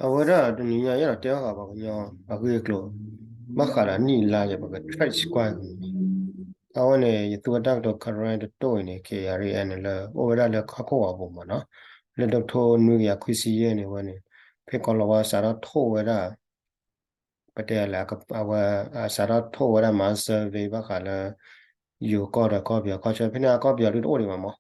အဝဲဒၣ်တနံၤညါယအဲၣ်ဒိးတဲဘၣ်ဃးပှၤကညီအဂ့ၢ်အကျိၤ ဘၣ်ဃးဒီးနံၣ်လါယဲ ပက track ကွၢ်အံၤန့ၣ် အဝဲန့ၣ် ယသူဝဲတၢ်ကတိၤ current တတိၢ်အံၤန့ၣ် KRN န့ၣ်လၢအိၣ်ဝဲဒၣ်လၢဟီၣ်ခိၣ်ဝးပူၤမ့ၢ်နီၤ, လၢတကထိနွံကယၤခွံဆံယဲၢ်န့ၣ်ဝဲန့ၣ် ဖဲကီၤလၤဝါစးထီၣ်ထိၣ်ဝဲဒၣ် ပတဲလဲၣ် အဝဲ စးထီၣ်ထိၣ်ဝဲဒၣ် mass survey ဘၣ်ဃးလၢ ယိၤကီၢ်ဒီးကီၢ်ပယီၤကီၢ်ဆၢ ဖဲန့ၣ်အကီၢ်ပယီၤဒုးတအိၣ်ဒံးဘၣ်မ့ၢ်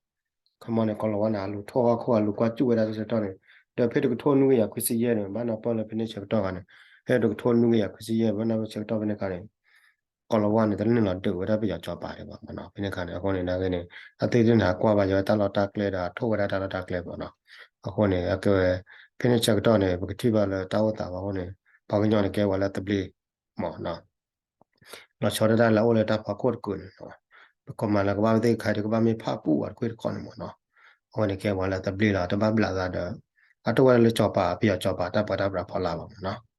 ခီမီန့ၣ် ကီၤလၤဝါန့ၣ် အလူၤထိၣ်ဟီၣ်ခိၣ် အလူၤကွၢ်စူၣ်ဝဲဒၣ်တၢ်ဆၢကတီၢ်န့ၣ် ဒီးဖဲတကထိနွံကယၤခွံဆံယဲၢ်န့ၣ် ဘၣ်နၢ်ပၢၢ်လၢဖဲန့ၣ်ဆၢကတီၢ်ခါန့ၣ် ဖဲတကထိနွံကယၤခွံဆံယဲၢ် ဘၣ်နၢ်ပၢၢ်ဆၢကတီၢ်ဖဲန့ၣ်ခါန့ၣ် ကီၤလၤဝါန့ၣ် တနုာ်လီၤဒုးဝဲဒၣ်ပယီၤကၠီၤပၤဒံးဘၣ်မ့ၢ်နီၤ ဖဲန့ၣ်ခါန့ၣ် အဃိန့ၣ် နာ်က့န့ၣ် အသ့ၣ်တဖၣ်န့ၣ် ဟးကွၢ်ဘၣ်ယဝဲတၢ်လီၢ်တၢ်ကျဲဒီး ထိၣ်ဝဲဒၣ်တၢ်လီၢ်တၢ်ကျဲမ့ၢ်နီၤ အဃိန့ၣ် အကဲဝဲ ဖဲန့ၣ်ဆၢကတီၢ်န့ၣ် ပကထံၣ်ဘၣ်လၢတၢ်အိၣ်သးဘၣ်အဃိန့ၣ် ပှၤကညီန့ၣ်ကဲဝဲလၢသဘျ့မ့ၢ်နီၤ လီၤဆီဒၣ်တၢ်လၢအအိၣ်လၢတၢ်ဖီခိၣ်တကုာ်န့ၣ် ပကီမၤလၢကဘၣ်ဝဲသ့ၣ်ခါဒီးကဘၣ်မ့ၢ်ဖးပူၣ်အီၤတကွ့ၢ်တခီန့ၣ်မ့ၢ်နီၤ အဝဲန့ၣ်ကဲဝဲလၢသဘျ့လီၤ တဘၣ်ဘျးသးဒီး အတိၢ်ဝဲဒၣ်လၢကၠီၤပၤ ပယီၤကၠီၤပၤတၢ်ပၢတၢ်ပြးဖီလာ်လီၤမ့ၢ်နီၤ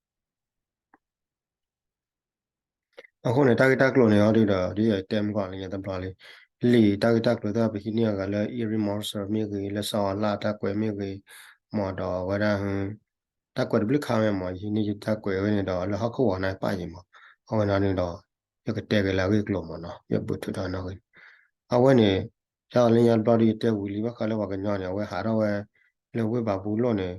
အဃိန့ၣ် တၢ်ဂ့ၢ်တၢ်ကျိၤန့ၣ်အီၤဒုဒီး ဒ်ယတဲမုၢ်ကီၢ်လၢညါတဘျီလံ လံာ်တၢ်ဂ့ၢ်တၢ်ကျိၤသ့ၣ်တဖၣ်ပဟံးန့ၢ်အဂၤလၢ Erin Morrison မ့ၢ်ဂ့ၤ လၢစီၤအၤလၣ်တၢ်ကွဲးမ့ၢ်ဂ့ၤ မ့ၢ်ဒီးအဝဲဒၣ် တၢ်ကွဲးတဘျုးခါမ့ၢ်မ့ၢ် ယဟံးန့ၢ်ယတၢ်ကွဲးဝဲန့ၣ်ဒီး လၢဟီၣ်ခိၣ်ဝီၤန့ၣ်ပၣ်ယံၤမ့ၢ် အဝဲန့ၣ်ဒီး ယကတဲက့ၤလၢအဂ့ၢ်အကျိၤမ့ၢ်နီၤ ယဘူးထုးထီၣ်နီၣ်ဂ့ၤ အဝဲန့ၣ် ယလၢညါတဘျီဒီး ယတဲဝံၤလံဘၣ်ဃးလၢပှၤကညီန့ၣ် အဝဲဟးထီၣ်ဝဲ လၢဝ့ၢ်ဘၤဘူလိၣ်န့ၣ်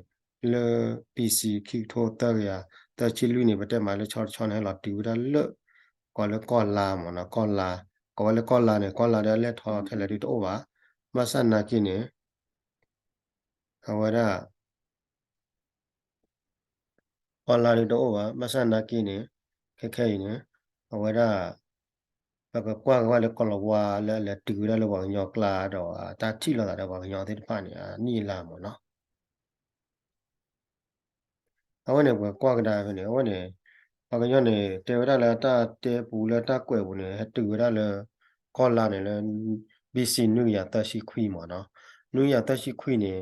လၢ B C ခံကထိသၢကယၤ သၢဆံလွံၢ်န့ၣ် ပတဲမးလၢဆီတဆီန့ၣ် ဟဲလီၤတုၤဝဲဒၣ်လၢ ကိးလၢကီၢ်လါမ့ၢ်နီၤ ကီၢ်လါ ကိးဝဲလၢကီၢ်လါန့ၣ် ကီၢ်လါဒီးအလဲၢ်ထီၣ်ထဲလဲၣ်ဒုတအိၣ်ဘၣ် ဘၣ်ဆၣ်နာ်က့န့ၣ် အဝဲဒၣ် ကီၢ်လါဒုတအိၣ်ဘၣ် ဘၣ်ဆၣ်နာ်က့န့ၣ် ခဲခဲအံၤန့ၣ် အဝဲဒၣ် ပကကွၢ်က့ၤဝဲလၢကီၤလၤဝါလၢအလဲၤတုၤဝဲဒၣ်လၢပှၤကညီကျါဒီး တၢ်ထံၣ်လိာ်သးဒီးပှၤကညီသ့ၣ်တဖၣ်န့ၣ် အနံၣ်အလါမ့ၢ်နီၤ အဝဲန့ၣ် ပကကွၢ်ကဒါဖဲန့ၣ် အဝဲန့ၣ် ပှၤကညီန့ၣ် တဲဝဲဒၣ်လၢတၢ်တဲပူၤလၢတၢ်ကွဲးပူၤန့ၣ် ဟဲတုၤဝဲဒၣ်လၢ ကီၢ်လါန့ၣ်လၢ B C နွံကယၤသၢဆံခွံမ့ၢ်နီၤ နွံကယၤသၢဆံခွံန့ၣ်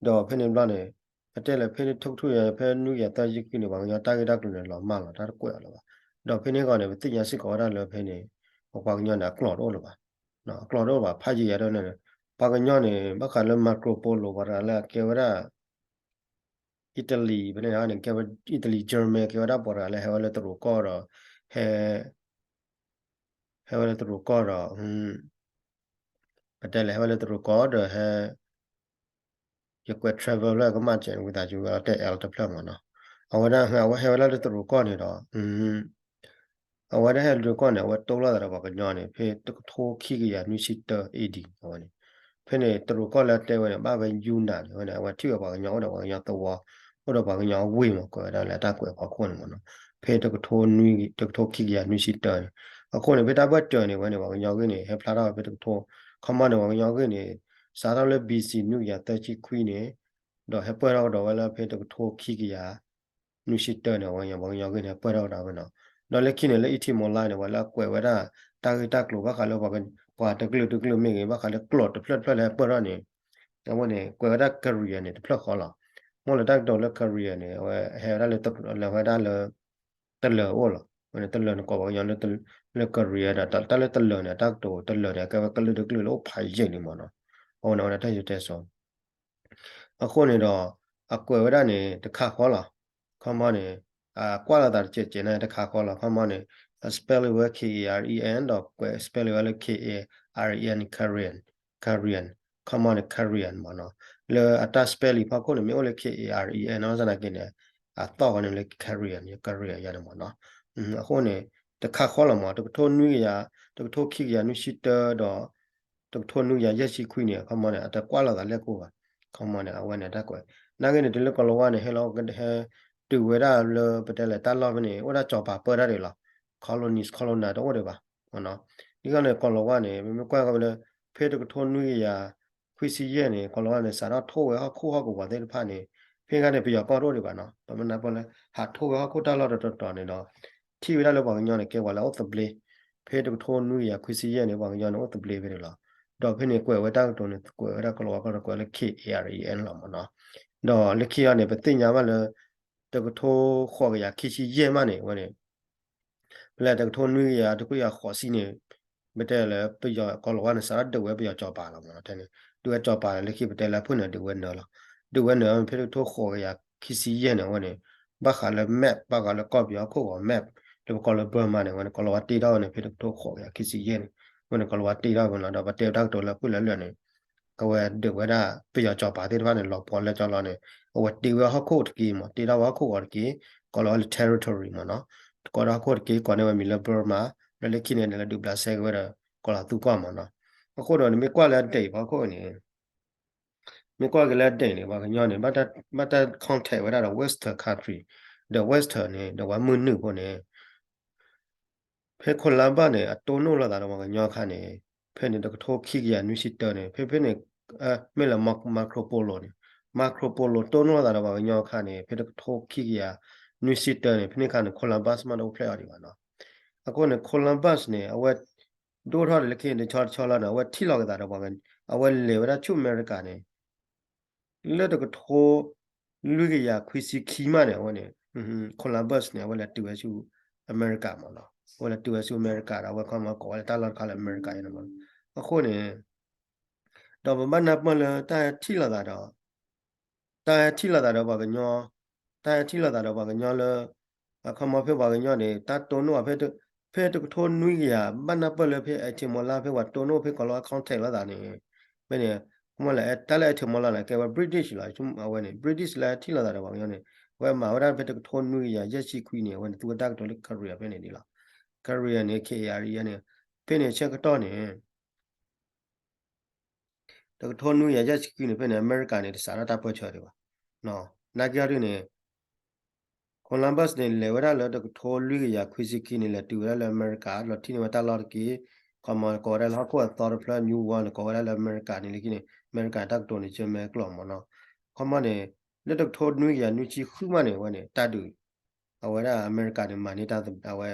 ဒီးဖဲန့ၣ်ဘျီန့ၣ် ပတဲလၢဖဲန့ၣ် ထိၣ်ကထူၣ်ယၤ ဖဲနွံကယၤသၢဆံခွံန့ၣ် ပှၤကညီတၢ်ဂ့ၢ်တၢ်ကျိၤန့ၣ် လီၤမၢ်လီၤ တၢ်တကွဲးအီၤလၢၤဘၣ် ဒီးဖဲန့ၣ်အဂီၢ်န့ၣ် ပသ့ၣ်ညါစ့ၢ်ကီးဝဲဒၣ်လၢဖဲန့ၣ် ပပှၤကညီန့ၣ် အကျိာ်တအိၣ်လၢၤဘၣ် အကျိာ်တအိၣ်ဘၣ် ဖးယံာ်ယၤဒ်န့ၣ် ပှၤကညီန့ၣ် ဘၣ်ဃးလၢ Marco Polo ပှၤတဂၤလၢအကဲဝဲဒၣ် Italy ဖဲန့ၣ်န့ၣ် ကဲဝဲ Italy German ကဲဝဲဒၣ်ပှၤတဂၤလၢဟဲဝဲလၢတရူးကီၢ်ဒီး ဟဲ ဟဲဝဲလၢတရူးကီၢ်ဒီး ပတဲလဲၣ် ဟဲဝဲလၢတရူးကီၢ်ဒီးဟဲ ယကွဲး travel လၢကမၣ်စဲးဝံသးစူၤ တဲ L တဖျၢၣ်မ့ၢ်နီၤ အဝဲဒၣ် အဝဲဟဲဝဲဒၣ်လၢတရူးကီၢ်န့ၣ်ဒီး အဝဲဒၣ်ဟဲလၢတရူးကီၢ်န့ၣ် အဝဲတိလိာ်သးဒီးပှၤကညီန့ၣ် ဖဲတကထိခံကယၤနွံဆံတၢ A D အဝဲန့ၣ် ဖဲန့ၣ်တရူးကီၢ်လၢအတဲဝဲန့ၣ် ဘၣ်ဝဲ ယူနၤန့ၣ် အဝဲန့ၣ် အဝဲထံၣ်ဝဲပှၤကညီအိၣ်ဒီးပှၤကညီသဝီ အိၣ်ဒီးပှၤကညီအဝ့ၢ်မ့ၢ် ကွဲးဝဲဒၣ်လၢအတၢ်ကွဲးဖီခိၣ်န့ၣ်မ့ၢ်နီၤ ဖဲတကထိနွံ တကထိခံကယၤနွံဆံတၢန့ၣ် အဃိန့ၣ် ဖဲတၢ်ဘၢၣ်စၢၤန့ၣ် ဝဲန့ၣ် ပှၤကညီဂ့ၢ်န့ၣ် ဟဲဖျါထီၣ်ဝဲဖဲတကထိ ခီမီန့ၣ် ပှၤကညီဂ့ၢ်န့ၣ် စးထီၣ်လၢ B C နွံကယၤသၢဆံခွံန့ၣ် ဒီးဟဲပၢၢ်ထီၣ်ကဒီးဝဲလၢဖဲတကထိခံကယၤ နွံဆံတၢန့ၣ် အဝဲပှၤကညီဂ့ၢ်န့ၣ် ဟဲပၢၢ်ထီၣ်ကဒီးဝဲနီၤ ဒီးလၢခံန့ၣ် လၢ Etymonline န့ၣ် ပှၤလၢအကွဲးဝဲဒၣ် တၢ်ဂ့ၢ်တၢ်ကျိၤဘၣ်ဃးလၢ ပှၤတကလုာ်တကလုာ်မ့ၢ်ဂ့ၤ ဘၣ်ဃးလၢကျိာ်တဖျၢၣ်တဖျၢၣ်လၢဟဲပၢၢ်ထီၣ်န့ၣ် အဝဲန့ၣ် ကွဲးဝဲဒၣ် Karen န့ၣ် တဖျၢၣ်ဃီလီၤ မိၢ်လၢတၢ်ကတိၤလၢ Karen န့ၣ် အဝဲဟဲဝဲဒၣ်လၢ လဲၤဝဲဒၣ်လၢ တလၢၤအိၣ်လီၤ အဝဲန့ၣ် တလၢၤန့ၣ် ကိးပှၤကညီလၢ လၢ Karen ဒီး တၢ်လၢတလၢၤန့ၣ် တၢ်ကတိၤတလၢၤန့ၣ် အကဲဝဲကလုာ်တကလုာ်လၢအိၣ်ဖးယံာ်လံမ့ၢ်နီၤ အဝဲန့ၣ် အဝဲဒၣ်တၢ်ယိၤတဲစိ အဃိန့ၣ်ဒီး အကွဲးဝဲဒၣ်န့ၣ် တခါဃီလီၤ ခီမီန့ၣ် အကွၢ်လိာ်သးတစဲးစဲးန့ၣ် တခါဃီလီၤ ခီမီန့ၣ် အ spelling ဝဲ K A R E N ဒီးကွဲး spelling ဝဲလၢ K A R E N Karen Karen ခီမီန့ၣ် Karen မ့ၢ်နီၤ လၢအတၢ် spelling ဖီခိၣ်န့ၣ် မ့ၢ်အိၣ်လၢ K A R E N နီၢ်စၢ်နာ်က့န့ၣ် အသီၣ်ဃီန့ၣ်လၢ Karen Karen ယၤန့ၣ်မ့ၢ်နီၤ အဃိန့ၣ် တခါဃီလီၤမ့ၢ် တကထိနွံကယၤ တကထိခံကယၤနွံဆံတၢဒီး တကထိနွံကယၤယဲၢ်ဆံခွံန့ၣ် ခီမီန့ၣ် အတကွၢ်လိာ်သးလဲၣ်ကိၢ်ဘၣ် ခီမီန့ၣ် အဝဲန့ၣ်တၢ်ကွဲး နာ်က့န့ၣ် တုၤလၢကီၤလၤဝါန့ၣ် ဟဲလီၤ ဟဲ တုၤဝဲဒၣ်လၢပတဲလဲၣ်တၢ်လီၢ်ဖဲန့ၣ် အိၣ်ဒၣ်ကၠီၤပၤပၢတၢ်ဒံးလီၤ colonies colonial တအိၣ်ဒံးဘၣ် ဒ်န့ၣ် ကီၤလၤဝါန့ၣ် ပမ့ၢ်ကွၢ်က့ၤဝဲလၢ ဖဲတကထိနွံကယၤခွံဆံယဲၢ်န့ၣ် ကီၤလၤဝါန့ၣ် စးထီၣ်ထိၣ်ဝဲဟီၣ်ခိၣ်ဟီၣ်ကဝီၤသ့ၣ်တဖၣ်န့ၣ် ဖဲခါန့ၣ် ပယီၤကီၢ်တအိၣ်ဒံးဘၣ်နီၤ ပမ့ၢ်နၢ်ပၢၢ်လၢ ဟးထိၣ်ဝဲဟီၣ်ခိၣ်တၢ်လီၢ်တတီၤတီၤန့ၣ်ဒီး ထံၣ်ဝဲဒၣ်လၢပှၤကညီန့ၣ် ကဲပှၤလၢအအိၣ်သဘျ့ ဖဲတကထိနွံကယၤခွံဆံယဲၢ်န့ၣ် ပှၤကညီန့ၣ်အိၣ်သဘျ့ဖဲန့ၣ်လီၤ ဒီးဖဲန့ၣ်ကွဲးဝဲတၢ်ကတိၤန့ၣ် ကွဲးဝဲဒၣ်ကီၤလၤဝါကီၢ်တကွဲးလၢ K A R E N လီၤမ့ၢ်နီၤ ဒီးလၢခံအံၤန့ၣ် ပသ့ၣ်ညါဘၣ်လၢ တကထိဃိးကယၤခံဆံယဲၢ်မးန့ၣ် အဝဲန့ၣ် ပလဲၤတကထိနွံကယၤတကယၤဃိးဆံန့ၣ် ပတဲလၢပယီၤကီၤလၤဝါန့ၣ် စးထီၣ်ဒုးဝဲပယီၤကၠီၤပၤလီၤမ့ၢ်နီၤ တဲန့ၣ် ဒုးဝဲကၠီၤပၤလၢခံ ပတဲလၢအဖုၣ်န့ၣ် ဒုးဝဲနၢၤလီၤ ဒုးဝဲနၢၤဖဲတကထိဃိးကယၤ ခံဆံယဲၢ်န့ၣ် အဝဲန့ၣ် ဘၣ်ဃးလၢ map ဘၣ်ဃးလၢကီၢ်ပယီၤဟီၣ်ခိၣ်ဂီၤ map လၢပကိးလၢ Burma န့ၣ် အဝဲန့ၣ် ကီၤလၤဝါတ့ထီၣ်ဝဲန့ၣ် ဖဲတကထိဃိးကယၤခံဆံယဲၢ်န့ၣ် အဝဲန့ၣ် ကီၤလၤဝါတ့ထီၣ်ဝဲလီၤ. ဒီးပတဲဝဲတၢ်ကတိၤလၢအဖုၣ်လၢလၢာ်န့ၣ် အဝဲဒုးဝဲဒၣ် ပယီၤကၠီၤပၤသ့ၣ်တဖၣ်န့ၣ် လီၤပှီၤလၢကၠီလီၤန့ၣ် အဝဲတ့ဝဲဟီၣ်ခိၣ်တက့ၢ်မး တ့ထီၣ်ဝဲဟီၣ်ခိၣ်ဂီၤတက့ၢ် ကိးလီၤဝဲလၢ territory မးနီၤ ကိးထီၣ်ဟီၣ်ခိၣ်တက့ၢ် ကိးန့ၢ်ဝဲမံၤလၢ Burma လၢလၢခံန့ၣ် လဲၤဒုးဘျးစဲက့ၤဝဲဒီး ကီၤလၤသူကီၢ်မးနီၤ. အဃိဒီးန့ၣ် မ့ၢ်ကွၢ်လၢအဒဲးအံၤဖီခိၣ်န့ၣ် မ့ၢ်ကွၢ်က့ၤလၢအဒဲးန့ၣ် ပှၤကညီန့ၣ် ဘၣ်တၢ် contact ဝဲဒၣ်ဒီး Western country ဒီး Western န့ၣ် ဒီးပှၤမုၢ်နုာ်ဖိန့ၣ် ဖဲ Columbus န့ၣ် အတိၢ်နီၣ်လိာ်သးဒီးပှၤကညီအခါန့ၣ် ဖဲန့ၣ်တကထိခံကယၤနွံဆံတၢန့ၣ် ဖဲဖဲန့ၣ် မ့ၢ်လၢ Marco Polo န့ၣ် Marco Polo တိၢ်နီၣ်လိာ်သးဒီးပှၤကညီအခါန့ၣ် ဖဲတကထိခံကယၤနွံဆံတၢန့ၣ် ဖဲန့ၣ်အခါန့ၣ် Columbus မ့ၢ်တအိၣ်ဖျဲၣ်အီၤဒံးဘၣ်နီၤ. အဃိန့ၣ် Columbus န့ၣ် အဝဲ ဒိၣ်ထီၣ်ဒံးလၢခံန့ၣ် တဆီတဆီလီၤန့ၣ် အဝဲထံၣ်လီၤက့ၤသးဒီးပှၤ အဝဲလဲၤဝဲဒၣ်ဆူအမဲရကၤန့ၣ် လၢတကထိ လွံၢ်ကယၤခွံဆံခံမးန့ၣ် အဝဲန့ၣ် Columbus န့ၣ် အဝဲလဲၤတုၤဝဲဆူအမဲရကၤမးနီၤ. အဝဲလဲၤတုၤဝဲဆူအမဲရကၤဒီး အဝဲခီမီကီးဝဲလၢတၢ်လီၢ်တခါလၢအမဲရကၤအံၤန့ၣ်မးနီၤ. အဃိန့ၣ် ဒီးပဘၣ်နၢ်ပၢၢ်လၢတၢ်ဟဲထံၣ်လိာ်သးဒီး တၢ်ဟဲထံၣ်လိာ်သးဒီးပှၤကညီ တၢ်ဟဲထံၣ်လိာ်သးဒီးပှၤကညီလၢ အခီမီဖဲပှၤကညီန့ၣ် တၢ်တိၢ်နီၣ် ဖဲတကထိနွံကယၤ ဘၣ်နၢ်ပၢၢ်လၢဖဲ Guatemala ဖဲပှၤတိၢ်နီၣ်ဖဲကိးလီၤ contact လိာ်သးန့ၣ် ဖဲန့ၣ် ခီမီလၢ တၢ်လၢ Guatemala န့ၣ် ကဲဝဲ British လီၤ. အဝဲန့ၣ် British လၢထံၣ်လိာ်သးဒီးပှၤကညီန့ၣ် အဝဲမၤဝဲဒၣ်ဖဲတကထိနွံကယၤယဲၢ်ဆံခွံန့ၣ် အဝဲန့ၣ် သူဝဲတၢ်ကတိၤလၢ Korea ဖဲန့ၣ်ဒ်လီၤ. Korea န့ၣ် K A R E န့ၣ် ဖဲန့ၣ်ဆၢကတီၢ်န့ၣ် တကထိနွံကယၤယဲၢ်ဆံခွံန့ၣ် ဖဲန့ၣ် အမဲရကၤန့ၣ် တစးထီၣ်တၢ်ပၢၢ်ဆၢဒံးဘၣ်. နာ်က့အီၤဒ်န့ၣ် Columbus န့ၣ် လဲၤဝဲဒၣ်လၢတကထိလွံၢ်ကယၤခွံဆံခံန့ၣ် လဲၤတုၤဝဲဒၣ်လၢအမဲရကၤ လီၤထံၣ်န့ၢ်ဝဲတၢ်လီၢ်တက့ၢ်. ခီမီကိးဝဲဒၣ်လၢဟီၣ်ခိၣ်အသီတဖျၢၣ် New World န့ၣ် ကိးဝဲဒၣ်လၢအမဲရကၤန့ၣ်လၢခံန့ၣ် အမဲရကၤတၢ်ကတိၤန့ၣ် German ကျိာ်မးနီၤ. ခီမီန့ၣ် လၢတကထိနွံကယၤနွံဆံဃုမးန့ၣ် အဝဲန့ၣ် တၢ်ဒုး အဝဲဒၣ်အမဲရကၤန့ၣ် မၤန့ၢ်တၢ်သဘျ့ အဝဲ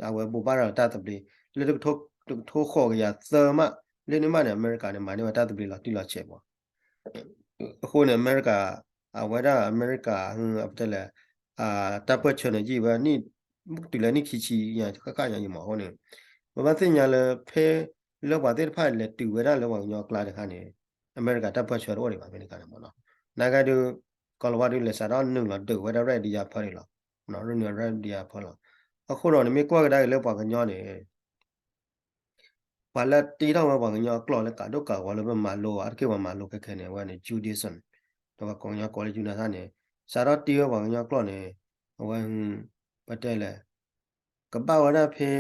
အဝဲဘိးဘၣ်ရၤတၢ်သဘျ့ လၢတကထိ တကထိဃိးကယၤသၢမး လၢန့ၣ်မးန့ၣ် အမဲရကၤန့ၣ် မၤန့ၢ်ဝဲတၢ်သဘျ့လီၤတံၢ်လီၤဆဲးမး. အဃိန့ၣ် အမဲရကၤ အဝဲဒၣ်အမဲရကၤ ပတဲလဲၣ် တၢ်ပၢၢ်ဆၢန့ၣ် ယံာ်ဝဲ တုၤလၢနံၣ်ခံဆံညါဃၣ်ဃၣ်ညါအံၤမးအဃိန့ၣ် ပဘၣ်သ့ၣ်ညါလၢဖဲ လၢပှၤသ့ၣ်တဖၣ်လဲၤတုၤဝဲဒၣ်လၢပှၤကညီအကျါတခါန့ၣ် အမဲရကၤတၢ်ပၢၢ်ဆၢတအိၣ်ဒံးဘၣ်ဖဲန့ၣ်အခါန့ၣ်မးနီၤ. နာ်က့ဒုး ကီၤလၤဝါဒုးလဲၤစးထီၣ်နုာ်လီၤဒုးဝဲဒၣ် ရၢၣ်ဒံယါဖၢန့ၣ်လီၤ. ရၢၣ်ဒံယါဖၢလီၤ. အဃိဒီးန့ၣ် မ့ၢ်ကွၢ်ကဒါက့ၤလၢပှၤကညီန့ၣ် ပှၤလၢတ့ထီၣ်ဝဲပှၤကညီအကျိာ်လၢကးဒိၣ်ကးဂီၤလၢပမၤလိအီၤ အါတက့ၢ်ပှၤမၤလိခဲခဲန့ၣ် အဝဲန့ၣ် Judaism ဒီးပှၤကညီကိးလၢ Judaism န့ၣ် စးထီၣ်တ့ဝဲပှၤကညီအကျိာ်န့ၣ် အဝဲ ပတဲလဲၣ် ကဘၣ်ဝဲဒၣ်ဖဲ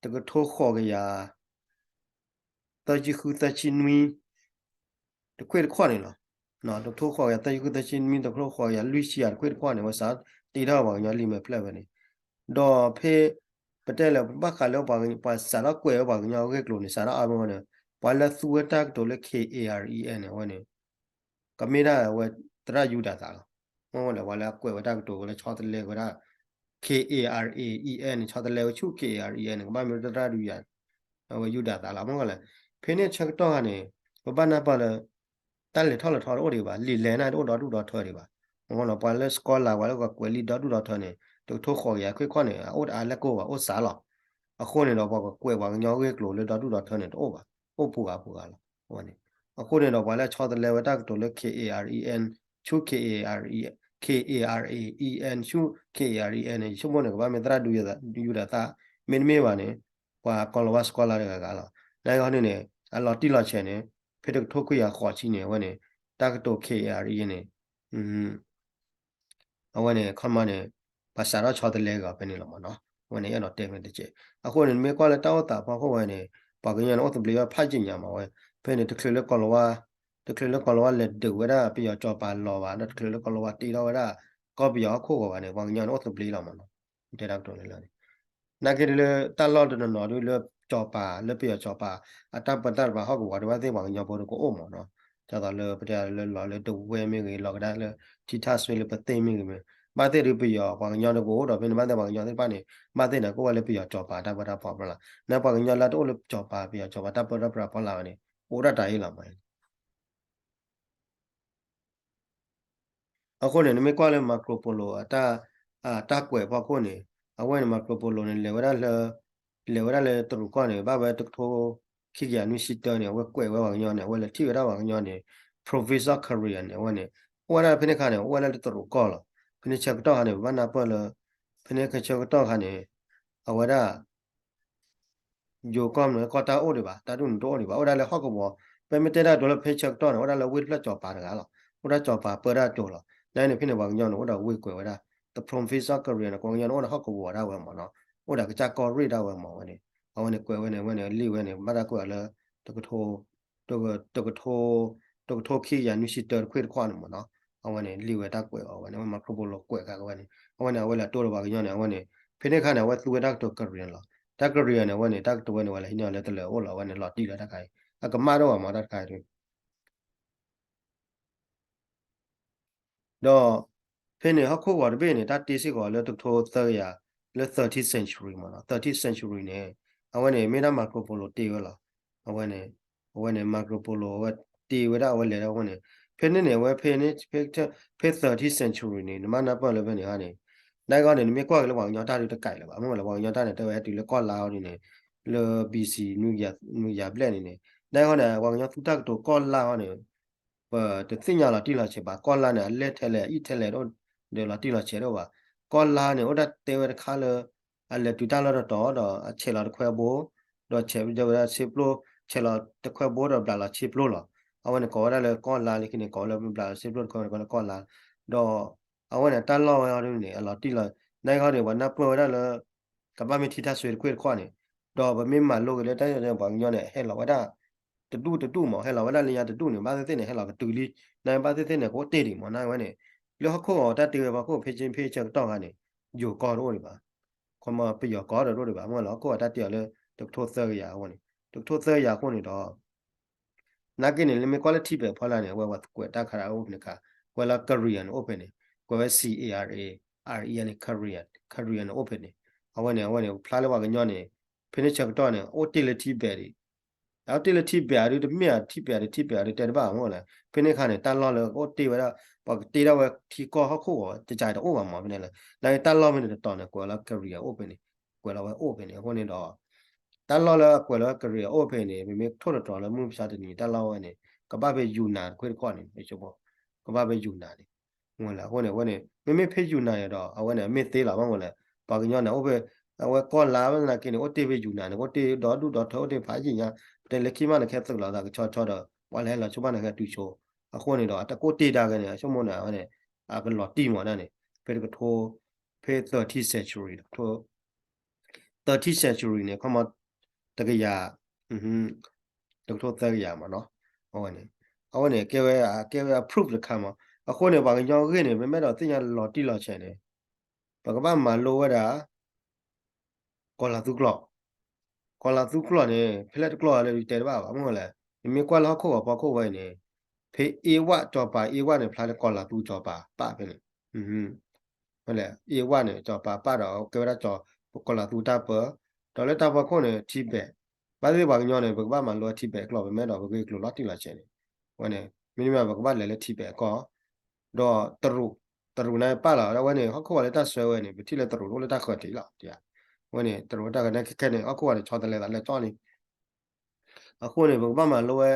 တကထိဃိးကယၤ သၢဆံဃု သၢဆံနွံ တခွ့ၣ်တခီၣ်န့ၣ်လီၤ. တကထိဃိးကယၤ သၢဆံဃု သၢဆံနွံ တကထိဃိးကယၤလွံၢ်ဆံယၤ တခွ့ၣ်တခီၣ်န့ၣ် အဝဲစးတ့ထီၣ်ပှၤကညီလံာ်မဲာ်ဖျၢၣ်ဝဲန့ၣ် ဒီးဖဲ ပတဲလဲၣ် ဘၣ်ဃးလၢပှၤစးထီၣ်ကွဲးဝဲပှၤကညီအဂ့ၢ်အကျိၤန့ၣ် စးထီၣ်အါမးန့ၣ် ပှၤလၢသူဝဲတၢ်ကတိၤလၢ K A R E N န့ၣ် အဝဲန့ၣ် ကမ့ၢ်ဒၣ်ဝဲသရၣ်ယူဒၤသးလီၤ. မ့ၢ်ဝဲလဲၣ် ပှၤလၢအကွဲးဝဲတၢ်ကတိၤဝဲလၢဆီတလဲဝဲဒၣ် K A R A E N န့ၣ် ဆီတလဲဝဲဆူ K A R E N န့ၣ် ကဘၣ်မ့ၢ်သရၣ်ဒုးယၤ အဝဲယူဒၤသးလီၤ. မ့ၢ်ဝဲလဲၣ် ဖဲန့ၣ်ဆၢကတီၢ်ခါန့ၣ် ပဘၣ်နၢ်ပၢၢ်လၢ တၢ်လဲၤထီၣ်လဲၤထီတအိၣ်ဒံးဘၣ် လံာ်လဲၢ်န့ၣ်တအိၣ်ဒီဒူၣ်ဒီထၢဒံးဘၣ်. မ့ၢ်ဝဲန့ၣ် ပှၤလၢ scholar ပှၤလၢကကွဲးလံာ်ဒီဒူၣ်ဒီထၢန့ၣ် တကထိဃိးကယၤခွ့ၣ်ခီၣ်န့ၣ် အအိၣ်တအါလဲၣ်ကိၢ်ဘၣ် အိၣ်စှၤလီၤ. အဃိန့ၣ်ဒီး ပှၤကကွဲးပှၤကညီအဂ့ၢ်အကျိၤလၢဒီဒူၣ်ဒီထၢန့ၣ် တအိၣ်ဘၣ် အိၣ်ပူၤဂၤပူၤဂၤလီၤ. အဃိန့ၣ်ဒီး ပှၤလၢဆီတလဲဝဲတၢ်ကတိၤလၢ K A R E N ဆူ K A R E K A R A E N ဆူ K A R E N န့ၣ် ယဆိကမိၣ်န့ၣ် ကဘၣ်မ့ၢ်သရၣ်ဒုးယၤသး မ့တမ့ၢ်ဘၣ်န့ၣ် ပှၤကီၤလၤဝါ scholar တဂၤဂၤလီၤ. နာ်က့ဟီန့ၣ်န့ၣ် အလီၤတံၢ်လီၤဆဲးန့ၣ် ဖဲတကထိခွံကယၤဃိးဆံန့ၣ် အဝဲန့ၣ် တၢ်ကတိၤ K A R E န့ၣ် အဝဲန့ၣ် ခီမီန့ၣ် ပှၤစးထီၣ်ဆီတလဲက့ၤအီၤဖဲန့ၣ်လီၤမးနီၤ. အဝဲန့ၣ် အဲၣ်ဒိးတဲမ့ၢ်တက့ၢ်. အဃိန့ၣ် မ့ၢ်ကွၢ်လၢတၢ်အိၣ်သးဖီခိၣ်ဝဲန့ၣ် ပှၤကညီန့ၣ် အိၣ်သဘျ့ဝဲဖးယံာ်ညါမးဝဲ. ဖဲန့ၣ် တချုးလၢကီၤလၤဝါ တချုးလၢကီၤလၤဝါလဲၤဒုးဝဲဒၣ်ပယီၤကၠီၤပၤလီၤဘၣ် ဒီးတချုးလၢကီၤလၤဝါတ့ထီၣ်ဝဲဒၣ် ကီၢ်ပယီၤဟီၣ်ခိၣ်ဂီၤဘၣ်န့ၣ် ပှၤကညီန့ၣ် အိၣ်သဘျ့လီၤမးနီၤ. တဲတၢ်ကတိၤန့ၣ်လၢ နာ်က့ဒ်လၢတၢ်လီၢ်တနီၤနီၤဒ်လၢကၠီၤပၤ လၢပယီၤကၠီၤပၤ အတၢ်ပၢတၢ်ပြးဟီၣ်ကဝီၤဒ်ဘၣ်သ့ၣ်ပှၤကညီဖိတကအိၣ်မးနီၤ. ဒ်သိးလၢပတဲလၢလီၤလၢဒဝဲၢ်မ့ၢ်ဂ့ၤ လီၤကဒါလၢ ထံထၣ်စွ့လၢပသ့ၣ်မ့ၢ်ဂ့ၤမ့ၢ် ဘၣ်သ့ၣ်ဒ်ပယီၤပှၤကညီတကအိၣ်ဒီးဖဲန့ၣ် ဘၣ်သ့ၣ်ပှၤကညီသ့ၣ်တဖၣ်န့ၣ် ဘၣ်သ့ၣ်န့ၣ် ကအိၣ်ဝဲလၢပယီၤကၠီၤပၤတၢ်ပၢတၢ်ပြးဖီလာ် နပှၤကညီလၢတအိၣ်လၢကၠီၤပၤ ပယီၤကၠီၤပၤတၢ်ပၢတၢ်ပြးဖီလာ်ဝဲန့ၣ် အိၣ်ဒၣ်တၢ်အံၤလီၤမး. အဃိန့ၣ် နမ့ၢ်ကွၢ်လၢ Marco Polo အတၢ် တၢ်ကွဲးဖီခိၣ်န့ၣ် အဝဲန့ၣ် Marco Polo န့ၣ် လဲၤဝဲဒၣ်လၢ လဲၤဝဲဒၣ်လၢတရူးကီၢ်န့ၣ် ဘၣ်ဝဲတကထိခံကယၤနွံဆံတၢန့ၣ် အဝဲကွဲးဝဲပှၤကညီန့ၣ် အဝဲလဲၤထံၣ်ဝဲဒၣ်ပှၤကညီန့ၣ် province of Korea န့ၣ် အဝဲန့ၣ် အိၣ်ဝဲဒၣ်ဖဲန့ၣ်အခါန့ၣ် အိၣ်ဝဲဒၣ်လၢတရူးကီၢ်လီၤ. ဖဲန့ၣ်ဆၢကတီၢ်ခါန့ၣ် ပဘၣ်နၢ်ပၢၢ်လၢ ဖဲန့ၣ်ဆၢကတီၢ်ခါန့ၣ် အဝဲဒၣ် ယိၤကီၢ်မ့ၢ်ကီၢ်တၢ်အိၣ်ဒံးဘၣ်, တၢ်ဒူၣ်န့ၣ်တအိၣ်ဒံးဘၣ်, အိၣ်ဒၣ်လၢဟီၣ်ကဝီၤ, ပမ့ၢ်တဲတၢ်ကတိၤလၢဖဲဆၢကတီၢ်န့ၣ် အိၣ်ဒၣ်လၢဝ့ၢ်တဖျၢၣ်စီၤပၤတဂၤလီၤ. အိၣ်ဒၣ်စီၤပၤပၢတၢ်ကတိၤလီၤ. နာ်န့ၣ်ဖဲန့ၣ် ပှၤကညီန့ၣ် အိၣ်ဒီးဝ့ၢ်ကွဲးဝဲဒၣ် the province of Karen န့ၣ် ပှၤကညီန့ၣ်အိၣ်ဒီးဟီၣ်ကဝီၤဒၣ်ဝဲမ့ၢ်နီၤ, အိၣ်ဒီးကစၢ်ကီၢ်ရ့ၣ်ဒၣ်ဝဲမ့ၢ်ဝဲန့ၣ်, အဝဲန့ၣ်ကွဲးဝဲန့ၣ် အဝဲန့ၣ်လံာ်ဝဲန့ၣ် ဘၣ်တၢ်ကွဲးအီၤလၢ တကထိ တကထိ တကထိခံကယၤနွံဆံတၢတခွ့ၣ်တခီန့ၣ်မ့ၢ်နီၤ, အဝဲန့ၣ်လံာ်ဝဲတၢ်ကွဲးအီၤဝဲန့ၣ် ဝဲ Marco Polo ကွဲးဃာ်ဝဲန့ၣ် အဝဲန့ၣ် အဝဲလဲၤတိၢ်လၢပှၤကညီန့ၣ် အဝဲန့ၣ် ဖဲန့ၣ်အခါန့ၣ် အဝဲသူဝဲတၢ်ကတိၤ Karen လီၤ. တၢ် Karen န့ၣ် အဝဲန့ၣ် တၢ်ကတိၤဝဲန့ၣ် ဝဲလဲၤဟံးန့ၢ်အီၤလၢတလၢၤအိၣ်လီၤ, အဝဲန့ၣ်လီၤတံၢ်လၢတၢ်တခါအံၤ အကမၣ်ဒိၣ်ဘၣ်မ့ၢ်တၢ်တခါအံၤ ဒီး ဖဲန့ၣ်ဟီၣ်ခိၣ်ဂီၤတဘ့ၣ်န့ၣ် တၢ်တ့စ့ၢ်ကီးလၢတကထိသၢကယၤ, လၢ thirteenth century မ့ၢ်နီၤ, thirteenth century န့ၣ် အဝဲန့ၣ်မ့ၢ်ဒၣ် Marco Polo တ့ဝဲလီၤ. အဝဲန့ၣ် အဝဲန့ၣ် Marco Polo အဝဲတ့ဝဲဒၣ်အဝဲလဲၤဒၣ်အဝဲန့ၣ်, ဖဲန့ၣ်န့ၣ် အဝဲ ဖဲ thirteenth century န့ၣ် နမ့ၢ်နၢ်ပၢၢ်လၢဖဲန့ၣ်ခါန့ၣ်, နာ်က့န့ၣ် နမ့ၢ်ကွၢ်က့ၤလၢပှၤကညီတၢ်ဒုးတကးလၢၤဘၣ်, မ့ၢ်လၢပှၤကညီတၢ်န့ၣ် တဲဝဲဟဲတုၤလၢကီၢ်လါအီၤဒ်န့ၣ်, လၢ B C နွံကယၤဘျဲၣ်န့ၣ်န့ၣ်, နာ်က့န့ၣ် ပှၤကညီသူတၢ်ကတိၤကီၢ်လါအီၤန့ၣ် ပတသ့ၣ်ညါလီၤတံၢ်လီၤဆဲးဘၣ်, ကီၢ်လါန့ၣ် အလဲၢ်ထဲလဲၣ် အံၣ်ထဲလဲၣ် ဒီးလီၤတံၢ်လီၤဆဲးတအိၣ်ဘၣ်. ကီၢ်လါန့ၣ် အိၣ်ဒၣ်တဲဝဲတခါလၢ အလဲၤတုၤတၢ်လီၢ်တတီၤဒီး အဆဲးလီၤတခွဲဘိ, ဒီးဆဲးဝဲဒၣ်ဆ့ပျိ, ဆဲးလီၤတခွဲဘိဒီးဘျးလီၤဆ့ပျိလီၤ. အဝဲန့ၣ်ကိးဝဲဒၣ်လၢကီၢ်လါလၢခံန့ၣ် ကိးဝဲလၢဘျးလီၤဆ့ပျိတခွဲဝဲန့ၣ် ကိးလၢကီၢ်လါ, ဒီး အဝဲန့ၣ်တၢ်လီၢ်ဝဲအီၤဒ်န့ၣ် အလီၤတံၢ်လီၤ, နာ်က့န့ၣ် ပှၤနၢ်ပၢၢ်ဝဲဒၣ်လၢ ကဘၣ်မ့ၢ်ထံထၢၣ်စွ့တခွ့ၣ်တခီန့ၣ်, ဒီးပမ့ၢ်မၤလိက့ၤလၢတၢ်န့ၣ် ပှၤကညီန့ၣ် ဟဲလီၤဝဲဒၣ် တဒူၣ်တဒူၣ်မး, ဟဲလီၤဝဲဒၣ်လၢညါတဒူၣ်န့ၣ် ဘၣ်သ့ၣ်သ့ၣ်န့ၣ် ဟဲလီၤကတုၤလံ, နာ်က့ဘၣ်သ့ၣ်သ့ၣ်န့ၣ် ကအိၣ်တ့ၢ်ဒံးမး နာ်က့ဝဲန့ၣ်, လၢဟီၣ်ခိၣ်ဂီၤတၢ်တ့ဝဲဖီခိၣ် ဖဲဖဲဆၢကတီၢ်ခါန့ၣ် ယိၤကီၢ်တအိၣ်ဒံးဘၣ်, ခီမီပယီၤကီၢ်ဒီးတအိၣ်ဒံးဘၣ်, မ့ၢ်လၢဟီၣ်ခိၣ်ဂီၤတၢ်တ့အီၤလၢ တကထိသၢကယၤအဃိန့ၣ်, တကထိသၢကယၤအဃိန့ၣ်ဒီး နာ်က့န့ၣ် လၢမ့ၢ်ကွၢ်လၢထံဘဲးဖီလာ်န့ၣ် အဝဲပှၤကွဲးတၢ်ခါဒၣ်အိၣ်ဖဲန့ၣ်ခါ, ကွဲးလၢ Karen န့ၣ်အိၣ်ဖဲန့ၣ်, ကွဲးဝဲ C A R A, R E န့ၣ် Karen, Karen န့ၣ်အိၣ်ဖဲန့ၣ်, အဝဲန့ၣ် အဝဲန့ၣ် ဖျါလၢပှၤကညီန့ၣ် ဖဲန့ၣ်ဆၢကတီၢ်န့ၣ် အိၣ်တ့ၢ်လၢထံဘဲးဒံး, အိၣ်တ့ၢ်လၢထံဘဲးအဒု တမ့ၢ်အထံဘဲးအဒု ထံဘဲးအဒု တဲတဘၣ်မ့ၢ်လဲၣ်, ဖဲန့ၣ်ခါန့ၣ် တၢ်လီၢ်လၢအိၣ်တ့ၢ်ဝဲဒၣ် ပှၤကတ့ဒၣ်ဝဲထံကီၢ်ဟီၣ်ခိၣ်ဂီၤ တကးတအိၣ်ဘၣ်မး ဖဲန့ၣ်လၢ နာ်က့တၢ်လီၢ်ဖဲန့ၣ်တတီၤန့ၣ် ကွဲးလၢ Karen အိၣ်ဖဲန့ၣ်, ကွဲးလီၤဝဲအိၣ်ဖဲန့ၣ် အဃိန့ၣ်ဒီး တၢ်လီၢ်လၢအကွဲးလီၤဝဲ Karen အိၣ်ဖဲန့ၣ် မ့မ့ၢ်ထိၣ်သတြီၤလၢမုၢ်မဆါတနံၤ တၢ်လီၢ်ဝဲန့ၣ် ကဘၣ်ဖဲ Yunnan တခွ့ၣ်တခီန့ၣ် ကဘၣ်ဖဲ Yunnan န့ၣ်, မ့ၢ်လဲၣ် အဃိန့ၣ် အဝဲန့ၣ် မ့မ့ၢ်ဖဲ Yunnan န့ၣ်ဒီး အဝဲန့ၣ် အမ့ၢ်သ့လီၤ ဘၣ်မ့ၢ်လဲၣ် ပှၤကညီန့ၣ် အိၣ်ဖဲ အဝဲကီၢ်လါဝဲသနာ်က့န့ၣ် အိၣ်တ့ၢ်ဖဲ Yunnan န့ၣ် အိၣ်တ့ၢ်ဒီဒူၣ်ဒီထၢ အိၣ်တ့ၢ်ဖးယံာ်ညါ, ပတဲလၢခံမးန့ၣ် ခဲသုးလီၤသးကဆီဆီဒီး ပှၤလဲၤလီၤဆိဘၣ်န့ၣ် ခဲတုၤဆိ, အဃိန့ၣ်ဒီး အတၢ်ကိၢ်တ့ၢ်ဒၣ်က့ၤန့ၣ် အဆိကမိၣ်န့ၣ် အဝဲန့ၣ် အကလီၤတံၢ်မးဒၣ်န့ၣ် ဖဲတကထိ ဖဲ thirteenth century တကထိ thirteenth century န့ၣ် ခီမီ တကယၤ တကထိသၢကယၤမးနီၤ, အဝဲန့ၣ် အဝဲန့ၣ် ကဲဝဲ ကဲဝဲ proof တခါမး, အဃိန့ၣ် ပှၤကညီဂ့ၢ်န့ၣ် ပမ့ၢ်အဲၣ်ဒိးသ့ၣ်ညါလီၤတံၢ်လီၤဆဲးန့ၣ် ပကဘၣ်မၤလိဝဲဒၣ် ကီၤလၤသူကျိာ်, ကီၤလၤသူကျိာ်န့ၣ် ဖဲလဲၣ်တကျိာ်လၢတဲတဘၣ်ဘၣ် မ့ၢ်လဲၣ်, နမ့ၢ်ကွၢ်လၢဟီၣ်ခိၣ်ဂီၤဖီခိၣ်ဝဲအံၤန့ၣ် ဖဲအ့ဝၣ် စီၤပၤအ့ဝၣ်န့ၣ် ဖျါလၢကီၤလၤသူစီၤပၤပၢ်ဖဲန့ၣ် မ့ၢ်လဲၣ် အ့ဝၣ်န့ၣ် စီၤပၤပၢ်ဒီး ကဲဝဲဒၣ်စီၤ ကီၤလၤသူတၢ်ပၢ, ဒီးလၢတၢ်ဖီခိၣ်န့ၣ် ထံဘဲး, ဘၣ်သ့ၣ်ပှၤကညီန့ၣ် ပကဘၣ်မၤလိထံဘဲးကျိာ် ပမ့ၢ်အဲၣ်ဒိးပဂ့ၢ်ကျိၤလီၤတံၢ်လီၤဆဲးန့ၣ်, အဝဲန့ၣ် မ့တမ့ၢ် ပကဘၣ်လဲၤလၢထံဘဲးကီၢ်, ဒီးတရူး, တရူးန့ၣ်ပၢ်လီၤ အဝဲန့ၣ် ဟီၣ်ခိၣ်ဂီၤလၢတၢ်ဆှၢဝဲန့ၣ် ပထံၣ်လၢတရူးအိၣ်လၢတၢ်ဃၢၤထံးလီၤ, အဝဲန့ၣ် တရူးတၢ်ဃၢၤန့ၣ် ခဲခဲန့ၣ် ဟီၣ်ခိၣ်ဂီၤန့ၣ် ဆီတလဲသးလၢကၠီလံ အဃိန့ၣ် ပကဘၣ်မၤလိဝဲ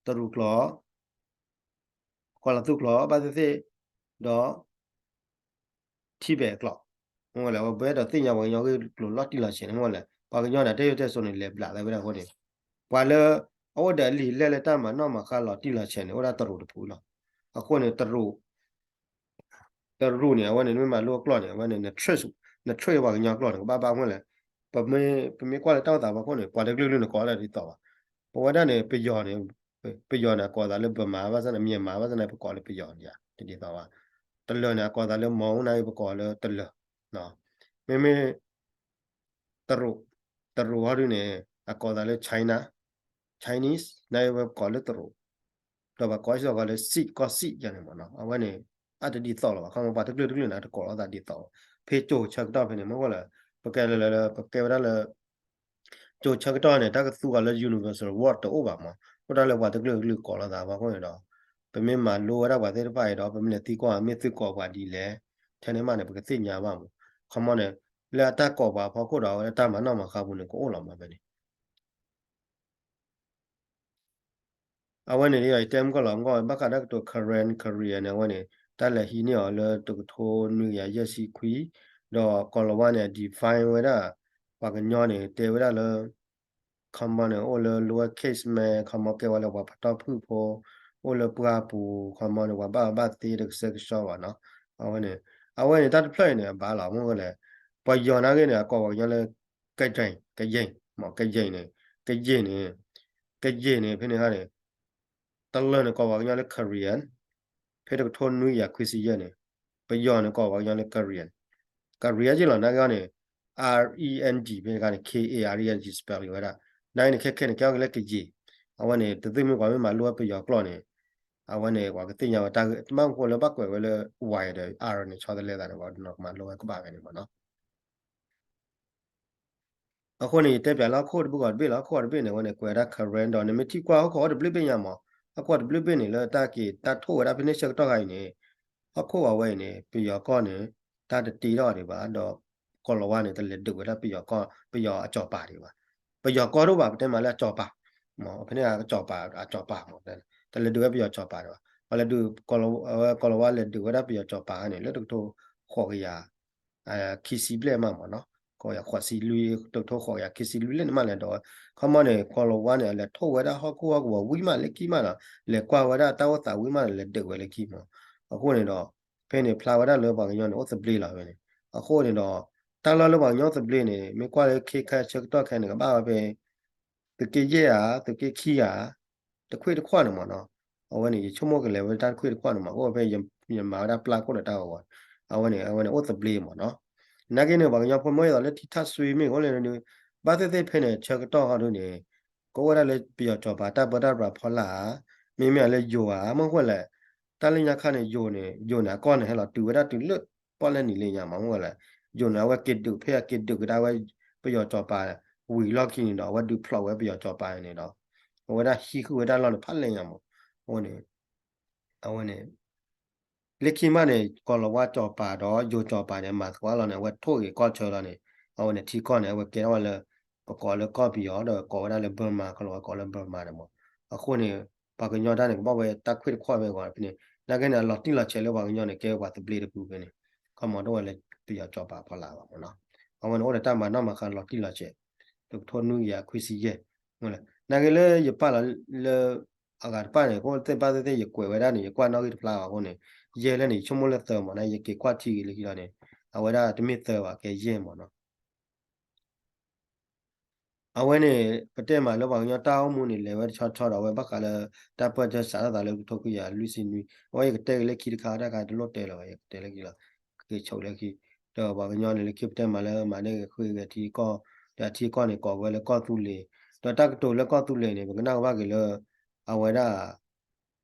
တရူးကျိာ်, ကီၤလၤသူကျိာ် ဘၣ်သ့ၣ်သ့ၣ်, ဒီး ထံဘဲးကျိာ်, မ့ၢ်လဲၣ် ပအဲၣ်ဒိးသ့ၣ်ညါပှၤကညီဂ့ၢ်ကျိၤလီၤတံၢ်လီၤဆဲးန့ၣ် မ့ၢ်လဲၣ် ပှၤကညီန့ၣ် တဲယိၤတဲစိၤန့ၣ် လဲၤဘျးသးဝဲဒၣ်အဃိန့ၣ်, ပှၤလၢ အအိၣ်ဒီးအလံာ်လဲၢ်လၢတၢ်မၤနီၣ်မၤဃါလီၤတံၢ်လီၤဆဲးန့ၣ် အိၣ်ဒၣ်တရူးတဖုလီၤ. အဃိန့ၣ် တရူး တရူးန့ၣ် အဝဲန့ၣ် နမ့ၢ်မၤလိအကျိာ်န့ၣ် အဝဲန့ၣ် န trace န trace ပှၤကညီကျိာ်န့ၣ် ကဘၣ်ဘၣ်မ့ၢ်လဲၣ်, ပမ့ၢ် ပမ့ၢ်ကွၢ်လၢတၢ်အိၣ်သးဖီခိၣ်န့ၣ် ပှၤတကလုာ်ကလုာ်န့ၣ် ကိးလၢဒ်သိးဘၣ်, ပဝဲဒၣ်န့ၣ် ပယီၤန့ၣ် ပယီၤန့ၣ် အကိးသးလၢ ဗမာ ဘၣ်ဆၣ်န့ၣ် မြန်မာ ဘၣ်ဆၣ်န့ၣ် ပကိးလၢပယီၤန့ၣ် တဒ်သိးဘၣ်, တလၢၤန့ၣ် အကိးသးလၢ မွန် နာ်က့ ပကိးလၢတလၢၤ, မ့မ့ၢ် တရူး, တရူးဟီဒုန့ၣ် အကိးသးလၢ China, Chinese နာ်က့ ပကိးလၢတရူး, ဒီးပှၤကိးစ့ၢ်ကီးလၢ စံး ကီၢ်စံးယၤန့ၣ်မ့ၢ်နီၤ, အဝဲန့ၣ် အတဒ်သိးလီၤဘၣ်, ခီမီပှၤတကလုာ်တကလုာ်န့ၣ် တကိးလိာ်သးဒ်သိးဘၣ်, ဖဲကၠိဆၢကတီၢ်ဖဲန့ၣ် မ့ၢ်ဝဲလၢ ပကဲလၢလၢ ပကဲဝဲဒၣ်လၢ ကၠိဆၢကတီၢ်န့ၣ် တၢ်ကသူအီၤလၢ universal word တအိၣ်ဘၣ်မး, အိၣ်ဒၣ်လၢပှၤတကလုာ်တကလုာ်ကိးလိာ်သးဖီခိၣ်န့ၣ်ဒီး ပမ့ၢ်မၤလိဝဲဒၣ်ပှၤသ့ၣ်တဖၣ်အံၤဒီး ပမ့ၢ်လဲၤသံကွၢ် မ့ၢ်သုကိးပှၤဒ်လဲၣ် ထဲန့ၣ်မးန့ၣ် ပကသ့ၣ်ညါဘၣ်မး, ခီမီန့ၣ် လၢအတၢ်ကိးပှၤဖီခိၣ်ဒီး အဝဲဒၣ်တၢ်မၤနီၣ်မၤဃါပူၤန့ၣ် ကအိၣ်လီၤမးဖဲန့ၣ် အဝဲန့ၣ် ယတဲမုၢ်ကီၢ်လီၤမုၢ်ကီၢ် ဘၣ်ဃးတၢ်ကတိၤ Karen Korean န့ၣ် အဝဲန့ၣ် တၢ်လဲၤဟံးန့ၢ်အီၤလၢတကထိနွံကယၤယဲၢ်ဆံခွံ, ဒီးကီၤလၤဝါန့ၣ် define ဝဲဒၣ် ပှၤကညီန့ၣ် တဲဝဲဒၣ်လၢ ခီမီန့ၣ် အိၣ်လၢ lower caste မ့ၢ် ခီမီကဲဝဲလၢပှၤပတီၢ်ဖုၣ်ဖိ, အိၣ်လၢပှၢ်ပူၤ ခီမီန့ၣ် ပှၤဘၣ်အဘၣ်သ့တကဆှဲကဆှီဘၣ်နီၤ. အဝဲန့ၣ် အဝဲန့ၣ် တၢ်တဖျၢၣ်အံၤန့ၣ် အဘၣ်လီၤ မ့ၢ်ဝဲလဲၣ်, ပယီၤနာ်က့န့ၣ် အကိးပှၤကညီလၢ ကယဲၢ် ကယဲၢ် မ့ၢ် ကယဲၢ်န့ၣ် ကယဲၢ်န့ၣ် ကယဲၢ်န့ၣ် ဖဲန့ၣ်ခါန့ၣ် တလၢန့ၣ် ကိးပှၤကညီလၢ Karen, ဖဲတကထိနွံကယၤခွံဆံယဲၢ်န့ၣ် ပယီၤန့ၣ် ကိးပှၤကညီလၢ Karen, Karen က့လီၤ နာ်က့အီၤန့ၣ် R E N G ဖဲန့ၣ်ခါန့ၣ် K A R E N G spelling ဝဲဒၣ်, နာ်က့န့ၣ် ခဲခဲန့ၣ် ကဲထီၣ်က့ၤလၢကယဲၢ်, အဝဲန့ၣ် တသုမ့ၢ်ပှၤမ့ၢ်မၤလိဝဲပယီၤကျိာ်န့ၣ် အဝဲန့ၣ် ပှၤကသ့ၣ်ညါဝဲတၢ်ဂ့ၢ် တမ့ၢ်ဃိလၢဘၣ်ကွဲးဝဲလၢ Y ဒီး R န့ၣ် ဆီတလဲသးန့ၣ် ပှၤကမၤလိဝဲကဘၣ်ဖဲန့ၣ်မ့ၢ်နီၤ. အဃိန့ၣ် ယတဲပၠးလၢဟီၣ်ခိၣ်တဘ့ၣ်ဂီၤတဘ့ၣ်လီၤ. ဟီၣ်ခိၣ်ဂီၤတဘ့ၣ်န့ၣ် အဝဲန့ၣ် ကွဲးဝဲဒၣ် Karen ဒီး နမ့ၢ်ထံၣ်ကွၢ်ဟီၣ်ခိၣ်ဂီၤတဘ့ၣ်ဘ့ၣ်ညါမး, ဟီၣ်ခိၣ်ဂီၤတဘ့ၣ်ဘ့ၣ်န့ၣ် လၢတၢ်က့ၤတၢ်ထိၣ်ဝဲဒၣ်ဖဲန့ၣ်ဆၢကတီၢ်ခါအံၤန့ၣ် ဟီၣ်ခိၣ်ဂီၤဝဲအံၤန့ၣ် ပယီၤကီၢ်န့ၣ် တၢ်တတ့ထီၣ်ဒံးဘၣ် ဒီး ကီၤလၤဝါန့ၣ် တလဲၤဒုးဝဲဒၣ်ပယီၤကီၢ် ပယီၤအကၠီၤပၤဒံးဘၣ်. ပယီၤကီၢ်တအိၣ်ဘၣ် ပတဲမးလၢအကၠီၤပၤ မ့ၢ်ဖဲန့ၣ်အကၠီၤပၤ အကၠီၤပၤမ့ၢ် တလဲၤဒုးဝဲပယီၤကၠီၤပၤဒံးဘၣ်. ပှၤလဲၤဒုး ကီၤလၤဝါလဲၤဒုးဝဲဒၣ်ပယီၤကၠီၤပၤန့ၣ် လၢတကထိဃိးကယၤ ခံဆံဘျဲၣ်မးမ့ၢ်နီၤ, ဃိးကယၤဃိးဆံလွံၢ် တကထိဃိးကယၤခံဆံလွံၢ်လၢန့ၣ်မးလဲၤဒိးဝဲ, ခီမီန့ၣ် ကီၤလၤဝါန့ၣ် အလဲၤထိၣ်ဝဲဒၣ်ဟီၣ်ခိၣ်ဟီၣ်ကဝီၤဝံၤမးလၢခံမးလီၤ, လဲၤကွၢ်ဝဲဒၣ်တၢ်အိၣ်သးဝံၤမးလီၤ လဲၤဒုးဝဲလၢခံမး. အဃိန့ၣ်ဒီး ဖဲန့ၣ်ဖျါဝဲဒၣ်လၢပှၤကညီန့ၣ် အိၣ်သဘျ့လီၤဖဲန့ၣ်. အဃိန့ၣ်ဒီး တၢ်လီၢ်လၢပှၤကညီအိၣ်သဘျ့န့ၣ် မ့ၢ်ကွၢ်လၢခ့ခါဆၢကတီၢ်ခဲန့ၣ် ကဘၣ်ဝဲဖဲ သုးက့ယဲၢ်ဧါ သုးက့ခံဧါ တခွ့ၣ်တခွးန့ၣ်မ့ၢ်နီၤ. အဝဲန့ၣ် ယဆိကမိၣ်ကလဲၤဝဲတၢ်တခွ့ၣ်တခွးန့ၣ်မး အိၣ်ဝဲဖဲယမၤဝဲဒၣ်ပျၢ်ခိၣ်ဒီးတၢ်ဂီၤဂီၤ, အဝဲန့ၣ် အဝဲန့ၣ်အိၣ်သဘျ့မ့ၢ်နီၤ. နာ်က့န့ၣ် ပှၤကညီဖိမ့ၢ်အဲၣ်ဒိးလၢထံထၣ်စွ့မ့ၢ်အိၣ်လဲၣ်န့ၣ် ဘၣ်သ့ၣ်သ့ၣ်ဖဲန့ၣ် ဆၢကတီၢ်ဟီဒုန့ၣ် ကအိၣ်ဝဲဒၣ်လၢပယီၤကၠီၤပၤတၢ်ပၢတၢ်ပြးဖီလာ်ဧါ, မ့မ့ၢ်လၢယိၤဧါ မ့ၢ်ဝဲလဲၣ်, တၢ်လၢညါခါန့ၣ် ယိၤန့ၣ် ယိၤန့ၣ် အကီၢ်န့ၣ် ဟဲလီၤတုၤဝဲဒၣ်တုၤလၢပီၣ်လဲၣ်နံၤလၢညါမး မ့ၢ်ဝဲလဲၣ်, ယိၤန့ၣ် အဝဲက့ၤဒုးဖဲအက့ၤဒုးကဒါဝဲ ပယီၤကၠီၤပၤ ဝံၤလီၢ်ခံန့ၣ်ဒီး အဝဲဒုးဖျိးဝဲပယီၤကၠီၤပၤန့ၣ်ဒီး အဝဲဒၣ်ဟံးဃုာ်ဝဲဒၣ်လီၢ်န့ၣ်ဖးလဲၢ်ညါမး, အဝဲန့ၣ် အဝဲန့ၣ် လၢခံမးန့ၣ် ကီၤလၤဝါကၠီၤပၤဒီးယိၤကၠီၤပၤန့ၣ် မၤသကိးလီၤန့ၣ် အဝဲထိၣ်ဂ့ၤကီၢ်ဆၢလီၤန့ၣ် အဝဲန့ၣ်ထံကီၢ်န့ၣ် အဝဲကဲထီၣ်ဝဲလၢ ပကိးလၢကီၢ်ပယီၤဒီးကိးဝဲဒၣ်လၢ Burma ကီၤလၤဝါကိးလၢ Burma န့ၣ်မး. အဃိန့ၣ် ပှၤကညီတၢ်န့ၣ် ကဘၣ်ဝဲတၢ်ခွ့ၣ်တခွးဖဲအဂီၢ်ဖဲန့ၣ် နာ်က့န့ၣ် အလီၤတံၢ်လီၤဆဲးလၢပှၤကညီန့ၣ် ကဲပှၤသဘျ့တပူၤဖဲန့ၣ် ခီမီတအိၣ်ဝဲလၢပယီၤကၠီၤပၤဖီလာ်ဘၣ်မးနီၤ. အဝဲန့ၣ်အိၣ်ဒီးတၢ်မၤနီၣ်မၤဃါလီၤတံၢ်လီၤဆဲး တကထိနွံကယၤခွံဆံယဲၢ် နာ်က့လၢယပာ်လီၤလၢ အဂၤတဖၣ်န့ၣ် ကအိၣ်သ့ၣ်ဘၣ်သ့ၣ်သ့ၣ် ယကွဲးဝဲဒၣ်န့ၣ် ယကွၢ်နီၣ်ဂံၢ်တဖျါဘၣ်အဃိန့ၣ် ယဲၢ်လၢန့ၣ် ယဆိကမိၣ်လၢသၢမး နာ်က့ယက့ၤကွၢ်ထံဂ့ၤလၢခံလီၤန့ၣ် အဝဲဒၣ်တမ့ၢ်သၢဘၣ် ကဲယဲၢ်မးနီၤ. အဝဲန့ၣ် ပတဲမးလၢပှၤကညီတၢ်အိၣ်မူန့ၣ် လဲၤဝဲတဆီဆီဒီး အဝဲဘၣ်ဃးလၢ တၢ်ပၢၢ်ဆၢစးထီၣ်သးလၢတကထိခွံကယၤလွံၢ်ဆံနွံ အဝဲယကတဲက့ၤလၢခံတခါ တၢ်ခါတလိၣ်တဲလၢၤဘၣ် ယကတဲလၢခံလီၤ. က့ၤဆိးလၢခံ ဒီးပှၤကညီန့ၣ် လၢခံပတဲမးလၢမၤန့ၢ်ဂ့ၤဃ့ဂ့ၤထံကီၢ် ဒီးအထံကီၢ်န့ၣ် ကိးဝဲလၢကီၢ်သူလ့ၤ ဒီးတၢ်ကတိၤလၢကီၢ်သူလ့ၤန့ၣ် ပကနၣ်ကဘၣ်က့ၤလၢ အဝဲဒၣ်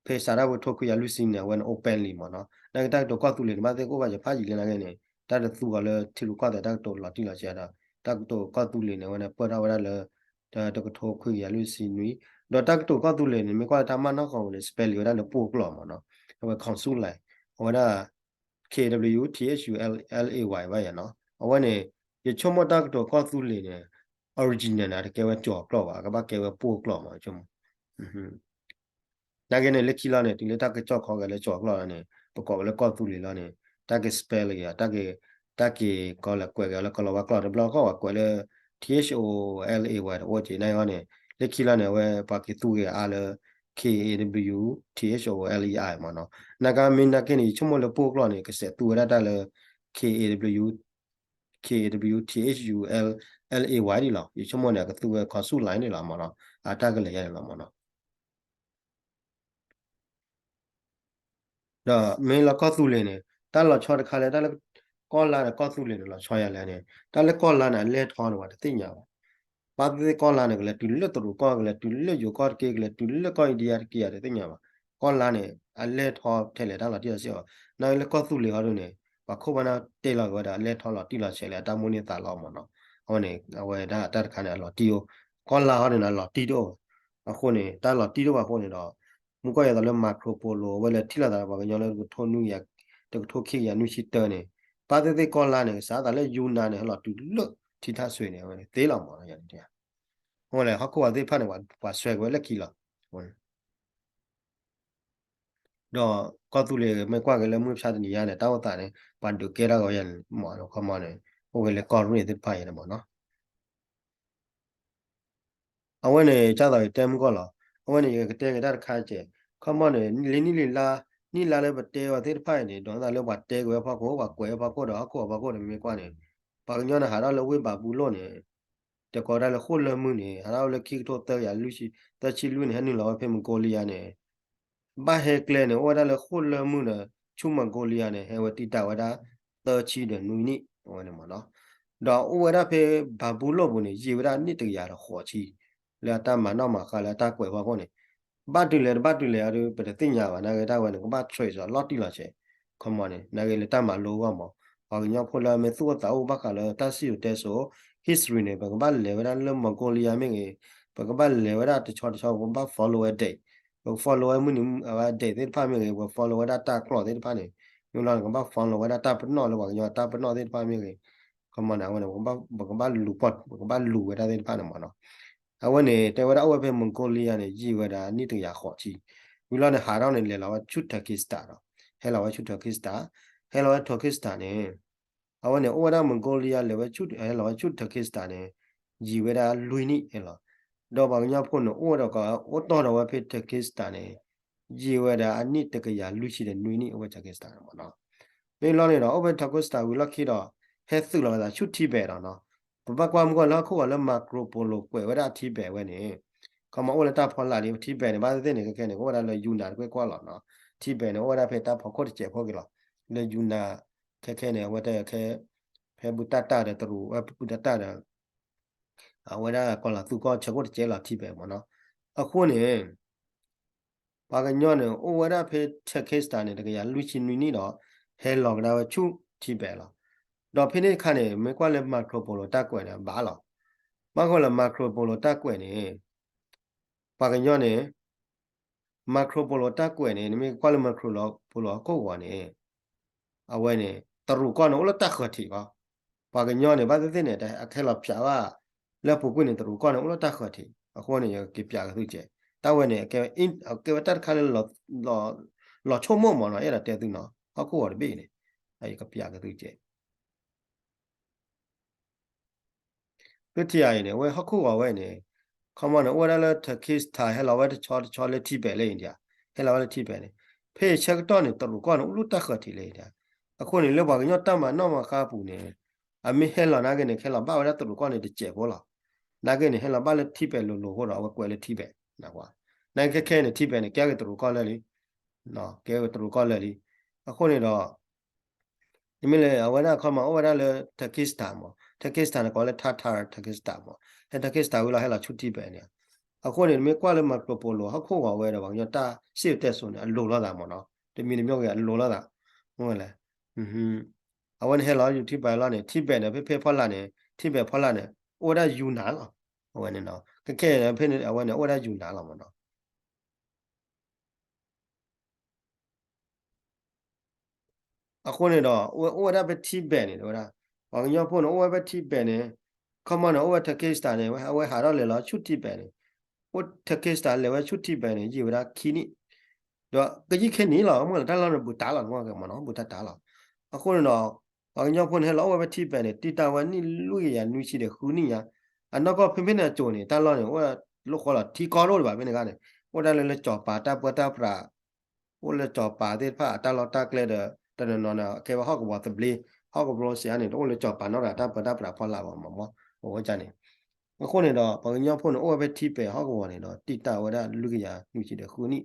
ဖဲစးထီၣ်ဝဲတကထိခွံကယၤလွံၢ်ဆံန့ၣ် အဝဲန့ၣ် openly မးနီၤ နာ်က့တၢ်ကတိၤကီၢ်သူလ့ၤန့ၣ် ဘၣ်သ့ၣ်ကအိၣ်ဘၣ်ယဖးယံာ်လံနာ်က့န့ၣ် တၢ်တသူအီၤလၢထံရူၢ်ကီၢ်သဲးတၢ်ကတိၤလီၤတံၢ်လီၤဆဲးဒီး တၢ်ကတိၤကီၢ်သူလ့ၤန့ၣ် အဝဲန့ၣ် ပၢၢ်ထီၣ်ဝဲဒၣ်လၢ တကထိခွံကယၤလွံၢ်ဆံနွံ ဒီးတၢ်ကတိၤကီၢ်သူလ့ၤန့ၣ် မ့ၢ်ကွၢ်လၢတၢ်မၤနီၣ်ဃီၤန့ၣ် spelling ဝဲဒၣ်လၢပှိၢ်ကျိာ်မးနီၤ အဝဲ consulate အဝဲဒၣ် K W T H U L A Y ဘၣ်ယၤနီၤ အဝဲန့ၣ် ယဆိကမိၣ်တၢ်ကတိၤကီၢ်သူလ့ၤန့ၣ် original န့ၣ် တကဲဝဲကၠီၤကျိာ်ဘၣ် ကဘၣ်ကဲဝဲပှိၢ်ကျိာ်မး ယဆိကမိၣ် နာ်က့န့ၣ် လၢခံလီၤန့ၣ် တုၤလၢတၢ်ကစီၣ်ခီဂဲၤလၢကၠီၤကျိာ်လီၤန့ၣ် ပကိးဝဲလၢကီၢ်သူလ့ၤလီၤန့ၣ် တၢ်က့ၤ spelling တၢ်က့ၤ တၢ်က့ၤကီလၢကွဲးက့ၤလၢကီၤလၤဝါကျိာ်တဘျီဃီ ပှၤကွဲးလၢ T H O L A Y တအိၣ်က့ၤ နာ်က့န့ၣ် လၢခံလီၤန့ၣ် အဝဲပှၤက့ၤသူက့ၤအါလၢ K A W T H O L E I မးနီၤ နာ်က့မ့ၢ်နာ်က့န့ၣ် ယဆိကမိၣ်လၢပှိၢ်ကျိာ်န့ၣ် ကစဲးသူဝဲဒၣ်တၢ်လၢ K A W K A W T H U L A Y ဒ်လီၤ ယဆိကမိၣ်န့ၣ် အကသူဝဲ consulate န့ၣ်လီၤမးနီၤ အတၢ်ကလဲၤယါန့ၣ်လီၤမးနီၤ ဒီးမ့ၢ်လၢကီၢ်သူလ့ၤန့ၣ် တၢ်လီၤဆီတခါလၢ တၢ်လၢကီၢ်လါဒီးကီၢ်သူလ့ၤန့ၣ် လီၤဆီယၤလဲၣ်န့ၣ် တၢ်လၢကီၢ်လါန့ၣ် အလဲၢ်ထီန့ၣ် ပှၤတသ့ၣ်ညါဘၣ် ဘၣ်သ့ၣ်သ့ၣ်ကီၢ်လါန့ၣ် ကလဲၤတုၤလၢတရူးကီၢ် ကလဲၤတုၤလၢယိၤကီၢ်တက့ၢ် ကလဲၤတုၤလၢကီၢ်အ့ဒံယါတက့ၢ် တသ့ၣ်ညါဘၣ် ကီၢ်လါန့ၣ် အလဲၢ်ထီထဲလဲၣ်တၢ်လီၤတံၢ်လီၤဆဲးအီၤ နာ်က့လၢကီၢ်သူလ့ၤဟီဒုန့ၣ် ပှၤခိၣ်ဘၣ်နၢ်တဲလီၤက့ၤဝဲဒၣ် အလဲၢ်ထီလီၤတံၢ်လီၤဆဲးလၢအတၢ်မိၣ်န့ၢ်သးလီမးနီၤ အဝဲန့ၣ် အဝဲဒၣ်တၢ်တခါန့ၣ် အလီၤတံၢ်အိၣ် ကီၢ်လါဟီဒုန့ၣ် အလီၤတံၢ်တအိၣ် အဃိန့ၣ် တၢ်လီၤတံၢ်တအိၣ်ဘၣ်အဃိန့ၣ်ဒီး မုၢ်ကီၢ်ယဲသိးလၢ Marco Polo အဝဲလဲၤထံၣ်လိာ်သးဒီးပှၤကညီလၢတကထိနွံကယၤ တကထိခံကယၤနွံဆံတၢန့ၣ် ဘၣ်သ့ၣ်သ့ၣ်ကီၢ်လါန့ၣ် ကစးသးလၢယူနၤန့ၣ် ဟဲလီၤတုၤလၢထံထၣ်စွ့န့ၣ် အဝဲန့ၣ်သ့လီၤမးနီၤ ယၤန့ၣ် အဃိလဲၣ် ဟီၣ်ခိၣ်ဝဲသ့ၣ်တဖၣ်န့ၣ် ပှၤစွဲက့ၤဝဲလၢခံလီၤ အဃိန့ၣ် ဒီးကီၢ်သူလ့ၤမ့ၢ်ကွၢ်က့ၤလၢမုၢ်ဆါတနံၤညါန့ၣ် တၢ်အိၣ်သးန့ၣ် ပှၤဒုးကဲထီၣ်က့ၤဝဲယၤန့ၣ်မ့ၢ် ခီမီန့ၣ် အိၣ်ဝဲလၢကီၢ်ရ့ၣ်သ့ၣ်တဖၣ်အံၤန့ၣ်မ့ၢ်နီၤ. အဝဲန့ၣ် ကၢ်သိးယတဲမုၢ်ကီၢ်လီၤ. အဝဲန့ၣ် ယကတဲက့ၤတၢ်တခါကဲး ခီမီန့ၣ် လၢနံၣ်လံလါ နံၣ်လါလၢပတဲဝဲသ့ၣ်တဖၣ်အံၤန့ၣ် ဒိးသးလၢပှၤတဲက့ၤဝဲဖီခိၣ် ပှၤကွဲးဝဲဖီခိၣ်ဒီး ဟီၣ်ခိၣ်အဖီခိၣ်န့ၣ် မ့ၢ်ကွၢ်န့ၣ် ပှၤကညီန့ၣ် ဟးထီၣ်လၢဝ့ၢ်ဘၤဘူလိၣ်န့ၣ် တကိးဒၣ်လၢဃိၣ်လၢမုၢ်န့ၣ် ဟးထီၣ်လၢခံကထိသၢကယၤလွံၢ်ဆံ သၢဆံလွံၢ်န့ၣ် ဟဲနုာ်လီၤဝဲဖဲမွန်ဂိုလံယါန့ၣ် ဘၣ်ဟဲကျဲန့ၣ် အိၣ်ဝဲဒၣ်လၢဃိၣ်လၢမုၢ်ဒီး ဆူမွန်ဂိုလံယါန့ၣ် ဟဲဝဲတံာ်တာ်ဝဲဒၣ် သၢဆံဒီးနွံနံၣ် အဝဲန့ၣ်မ့ၢ်နီၤ. ဒီးအိၣ်ဝဲဒၣ်ဖဲဘၤဘူလိၣ်ပူၤန့ၣ် ယံာ်ဝဲဒၣ်နံၣ်တကယၤဒီးဃိးဆံ လၢအတၢ်မၤနီၣ်မၤဃါလၢအတၢ်ကွဲးဖီခိၣ်န့ၣ် ဘၣ်တုၤလဲၣ်တဘၣ်တုၤလဲၣ်အဒုး ပတသ့ၣ်ညါဘၣ် နာ်က့တၢ်ဝဲန့ၣ် ကဘၣ် trace အီၤလီၤတံၢ်လီၤဆဲး ခီမီန့ၣ် နာ်က့လၢတၢ်မၤလိအဂီၢ်မး ပှၤကညီဖိလၢအမ့ၢ်သူၣ်အိၣ်သးအိၣ်ဘၣ်ဃးလၢတၢ်စံၣ်စိၤတဲစိၤ history န့ၣ် ပကဘၣ်လဲၤဝဲဒၣ်လၢ Mongolia မ့ၢ်ဂ့ၤ ပကဘၣ်လဲၤဝဲဒၣ်တဆီတဆီ ပကဘၣ် follow ဝဲ date ပက follow ဝဲမုၢ်နံၤ အဝဲ date သ့ၣ်တဖၣ်မ့ၢ်ဂ့ၤ ပက follow ဝဲဒၣ်တၢ်ကျိာ်သ့ၣ်တဖၣ်န့ၣ် မ့ၢ်လီၤန့ၣ် ကဘၣ် follow ဝဲဒၣ်တၢ်ပနီၣ်လၢပှၤကညီတၢ်ပနီၣ်သ့ၣ်တဖၣ်မ့ၢ်ဂ့ၤ ခီမီန့ၣ် အဝဲန့ၣ် ပကဘၣ်လူၤပှီၢ် ပကဘၣ်လူၤဝဲဒၣ်သ့ၣ်တဖၣ်န့ၣ်မ့ၢ်နီၤ. အဝဲန့ၣ် တဲဝဲဒၣ်အိၣ်ဝဲဖဲ Mongolia န့ၣ် ယံာ်ဝဲဒၣ်နံၣ်တကယၤဃိးဆံ ဝံၤလီၤန့ၣ် ဟးထီၣ်န့ၣ် လဲၤလီၤဝဲဆူ Turkestan ဒီး ဟဲလီၤဝဲဆူ Turkestan ဟဲလီၤဝဲ Turkestan န့ၣ် အဝဲန့ၣ် အိၣ်ဝဲဒၣ် Mongolia လဲၤဝဲဆူ ဟဲလီၤဝဲဆူ Turkestan န့ၣ် ယံာ်ဝဲဒၣ်လွံၢ်နံၣ်လီၤ. ဒီးပှၤကညီဖိန့ၣ် အိၣ်ဝဲဒီးက အိၣ်တီၢ်ဒီးဝဲဖဲ Turkestan န့ၣ် ယံာ်ဝဲဒၣ်အနံၣ်တကယၤလွံၢ်ဆံဒီးနွံနံၣ် အိၣ်ဝဲ Turkestan န့ၣ်မ့ၢ်နီၤ. မ့ၢ်လီၤန့ၣ်ဒီး အိၣ်ဖဲ Turkestan ဝံၤလီၢ်ခံဒီး ဟဲသုးလီၤဝဲသးဆူ Tibet ဒီးနီၤ. ပဘၣ်ကွၢ်မုၢ်ကီၢ်လၢဟီၣ်ခိၣ်ဂီၤလၢ Marco Polo ကွဲးဝဲဒၣ် Tibet ဝဲန့ၣ် ခီမီအိၣ်လၢတၢ်ဖီလာ်လံ Tibet န့ၣ် ဘၣ်သ့ၣ်သ့ၣ်န့ၣ် ခဲခဲန့ၣ် ကအိၣ်ဝဲဒၣ်လၢ Yunnan တကွ့ၢ်ကွီၢ်လီၤနီၤ. Tibet န့ၣ် အိၣ်ဝဲဒၣ်ဖဲတၢ်ဖီခိၣ်တစဲးဖိက့ၤလီၤ. လၢ Yunnan ခဲခဲန့ၣ် အဝဲတခဲ ဖဲဘူးတၢ်တၢ်ဒီးတရူး ဖဲဘူးတၢ်တၢ်ဒီး အဝဲဒၣ်ကီၢ်လီၤသူကီၢ်ဆၢခိၣ်တစဲးလီၤ Tibet မ့ၢ်နီၤ. အဃိန့ၣ် ပှၤကညီန့ၣ် အိၣ်ဝဲဒၣ်ဖဲ Turkestan န့ၣ် တကယၤလွံၢ်ဆံနွံနံၣ်ဒီး ဟဲလီၤကဒါဝဲဆူ Tibet လီၤ. ဒီးဖဲန့ၣ်အခါန့ၣ် မ့ၢ်ကွၢ်လၢ Marco Polo တၢ်ကွဲးန့ၣ် ဘၣ်လီၤ. ဘၣ်ဃိလၢ Marco Polo တၢ်ကွဲးန့ၣ် ပှၤကညီန့ၣ် Marco Polo တၢ်ကွဲးန့ၣ် နမ့ၢ်ကွၢ်လၢ Marco Polo ဟီၣ်ခိၣ်ဂီၤန့ၣ် အဝဲန့ၣ် တရူးကီၢ်န့ၣ်အိၣ်လၢတၢ်ဃၢၤထံးဘၣ်. ပှၤကညီန့ၣ် ဘၣ်သ့ၣ်သ့ၣ်န့ၣ် အခဲလီၤဖျးဘၣ် လၢပူၤကွံာ်န့ၣ် တရူးကီၢ်န့ၣ် အိၣ်လၢတၢ်ဃၢၤထံး အဃိန့ၣ် ယက့ၤပျးကသုကဲး တၢ်ဝဲန့ၣ် ကဲဝဲတၢ်တခါလၢ လီၤဆိကမိၣ်မးနီၤ အဲၣ်ဒိးတဲသုနီၤ ဟီၣ်ခိၣ်ဂီၤတဘ့ၣ်အံၤန့ၣ် ယကပျးကသုကဲး သုထံၣ်အံၤန့ၣ် အဝဲဟီၣ်ခိၣ်ဂီၤဝဲန့ၣ် ခီမီန့ၣ် အိၣ်ဝဲဒၣ်လၢ Turkestan ဟဲလီၤဝဲတဆီတဆီလၢ Tibet လၢ India ဟဲလီၤဝဲလၢ Tibet န့ၣ် ဖဲဆၢကတီၢ်န့ၣ် တရူးကီၢ်န့ၣ် အိၣ်လၢတၢ်ဃၢၤထံးလၢ India အဃိန့ၣ် လၢပှၤကညီတၢ်မၤနီၣ်မၤဃါအပူၤန့ၣ် အမ့ၢ်ဟဲလီၤနာ်က့န့ၣ် ဟဲလီၤဘၣ်ဝဲဒၣ်တရူးကီၢ်န့ၣ်တစဲးဖိလီၤ. နာ်က့န့ၣ် ဟဲလီၤဘၣ်လၢ Tibet လိၤလိၤအဃိဒီး အဝဲကွဲးလၢ Tibet နာ်က့ခဲခဲန့ၣ် Tibet န့ၣ် ကဲက့ၤတရူးကီၢ်လၢာ်လံ ကဲက့ၤတရူးကီၢ်လၢာ်လံ အဃိန့ၣ်ဒီး နမ့ၢ်လဲၤ အဝဲဒၣ်ခီမီ အိၣ်ဝဲဒ၁ၣ်လၢ Turkestan မး Turkestan န့ၣ်ကိးလၢ Tatar Turkestan မး ဟဲ Turkestan ဝံၤလီၤ ဟဲလီၤဆူ Tibet န့ၣ် အဃိန့ၣ် နမ့ၢ်ကွၢ်လၢ Marco Polo ဟီၣ်ခိၣ်ဂီၤဝဲဒီး ပှၤကညီတၢ်စံၣ်စိၤတဲစိၤန့ၣ် အလိၤလိာ်သးမးနီၤ တမံၤတမံၤဂ့ၤ အလိၤလိာ်သး မ့ၢ်ဝဲလဲၣ် အဝဲန့ၣ်ဟဲလီၤ ယူၤထံ ဘဲလီၤန့ၣ် Tibet န့ၣ် ဖဲဖဲဖီလာ်န့ၣ် Tibet ဖီလာ်န့ၣ် အိၣ်ဝဲဒၣ် ယူၤနၤ လီၤ အဝဲန့ၣ်နီၤ ခဲခဲန့ၣ် ဖဲန့ၣ် အဝဲန့ၣ် အိၣ်ဝဲဒၣ် ယူၤနၤ လီၤမးနီၤ အဃိန့ၣ်ဒီး အိၣ်ဝဲဒၣ်ဖဲ Tibet န့ၣ် တဲဝဲဒၣ် ပှၤကညီဖိန့ၣ် အိၣ်ဝဲဖဲ Tibet န့ၣ် ခီမီန့ၣ် အိၣ်ဝဲ Turkestan န့ၣ် အဝဲဟးထီၣ်လဲၤလီၤဆူ Tibet န့ၣ် အိၣ် Turkestan လဲၤဝဲဆူ Tibet န့ၣ် ယံာ်ဝဲဒၣ်ခံနံၣ် ဒီးကယံာ်ခဲနံၣ်လီၤ မ့ၢ်လၢတၢ်လီၢ်န့ၣ် ဘူးတၢ်လီၤ နကွၢ်က့ၤမးနီၤ ဘူးတၢ်တၢ်လီၤ အဃိန့ၣ်ဒီး ပှၤကညီဖိန့ၣ် ဟဲလီၤအိၣ်ဝဲဖဲ Tibet န့ၣ် တံာ်တာ်ဝဲနံၣ်လွံၢ်ကယၤနွံဆံဒီးဃုနံၣ်ညါ အနီၢ်ကီၢ်ဖဲဖဲန့ၣ်အစိၤန့ၣ် တၢ်လီၢ်န့ၣ် အိၣ်လၢဃီလီၤ ထံကီဒိၣ်ဒံးဘၣ်ဖဲန့ၣ်အခါန့ၣ် အိၣ်ဒၣ်လၢလၢကၠီၤပၤတၢ်ပၢတၢ်ပြး အိၣ်လၢကၠီၤပၤသ့ၣ်တဖၣ်အတၢ်လီၢ်တၢ်ကျဲဒီး တနီၤနီၤန့ၣ် ကဲဝဲဟီၣ်ကဝီၤသဘျ့ ဟီၣ်ကဝီၤစံးန့ၣ် တအိၣ်လၢကၠီၤပၤနီတဂၤ တၢ်ပၢတၢ်ပြးဖီလာ်ဘၣ်မးမး အိၣ်ဝဲဒၣ်န့ၣ် အဃိန့ၣ်ဒီး ပှၤကညီဖိန့ၣ် အိၣ်ဝဲဖဲ Tibet ဟီၣ်ကဝီၤန့ၣ်ဒီး တံာ်တာ်ဝဲဒၣ်လွံၢ်ကယၤနွံဆံဒီးဃုနံၣ်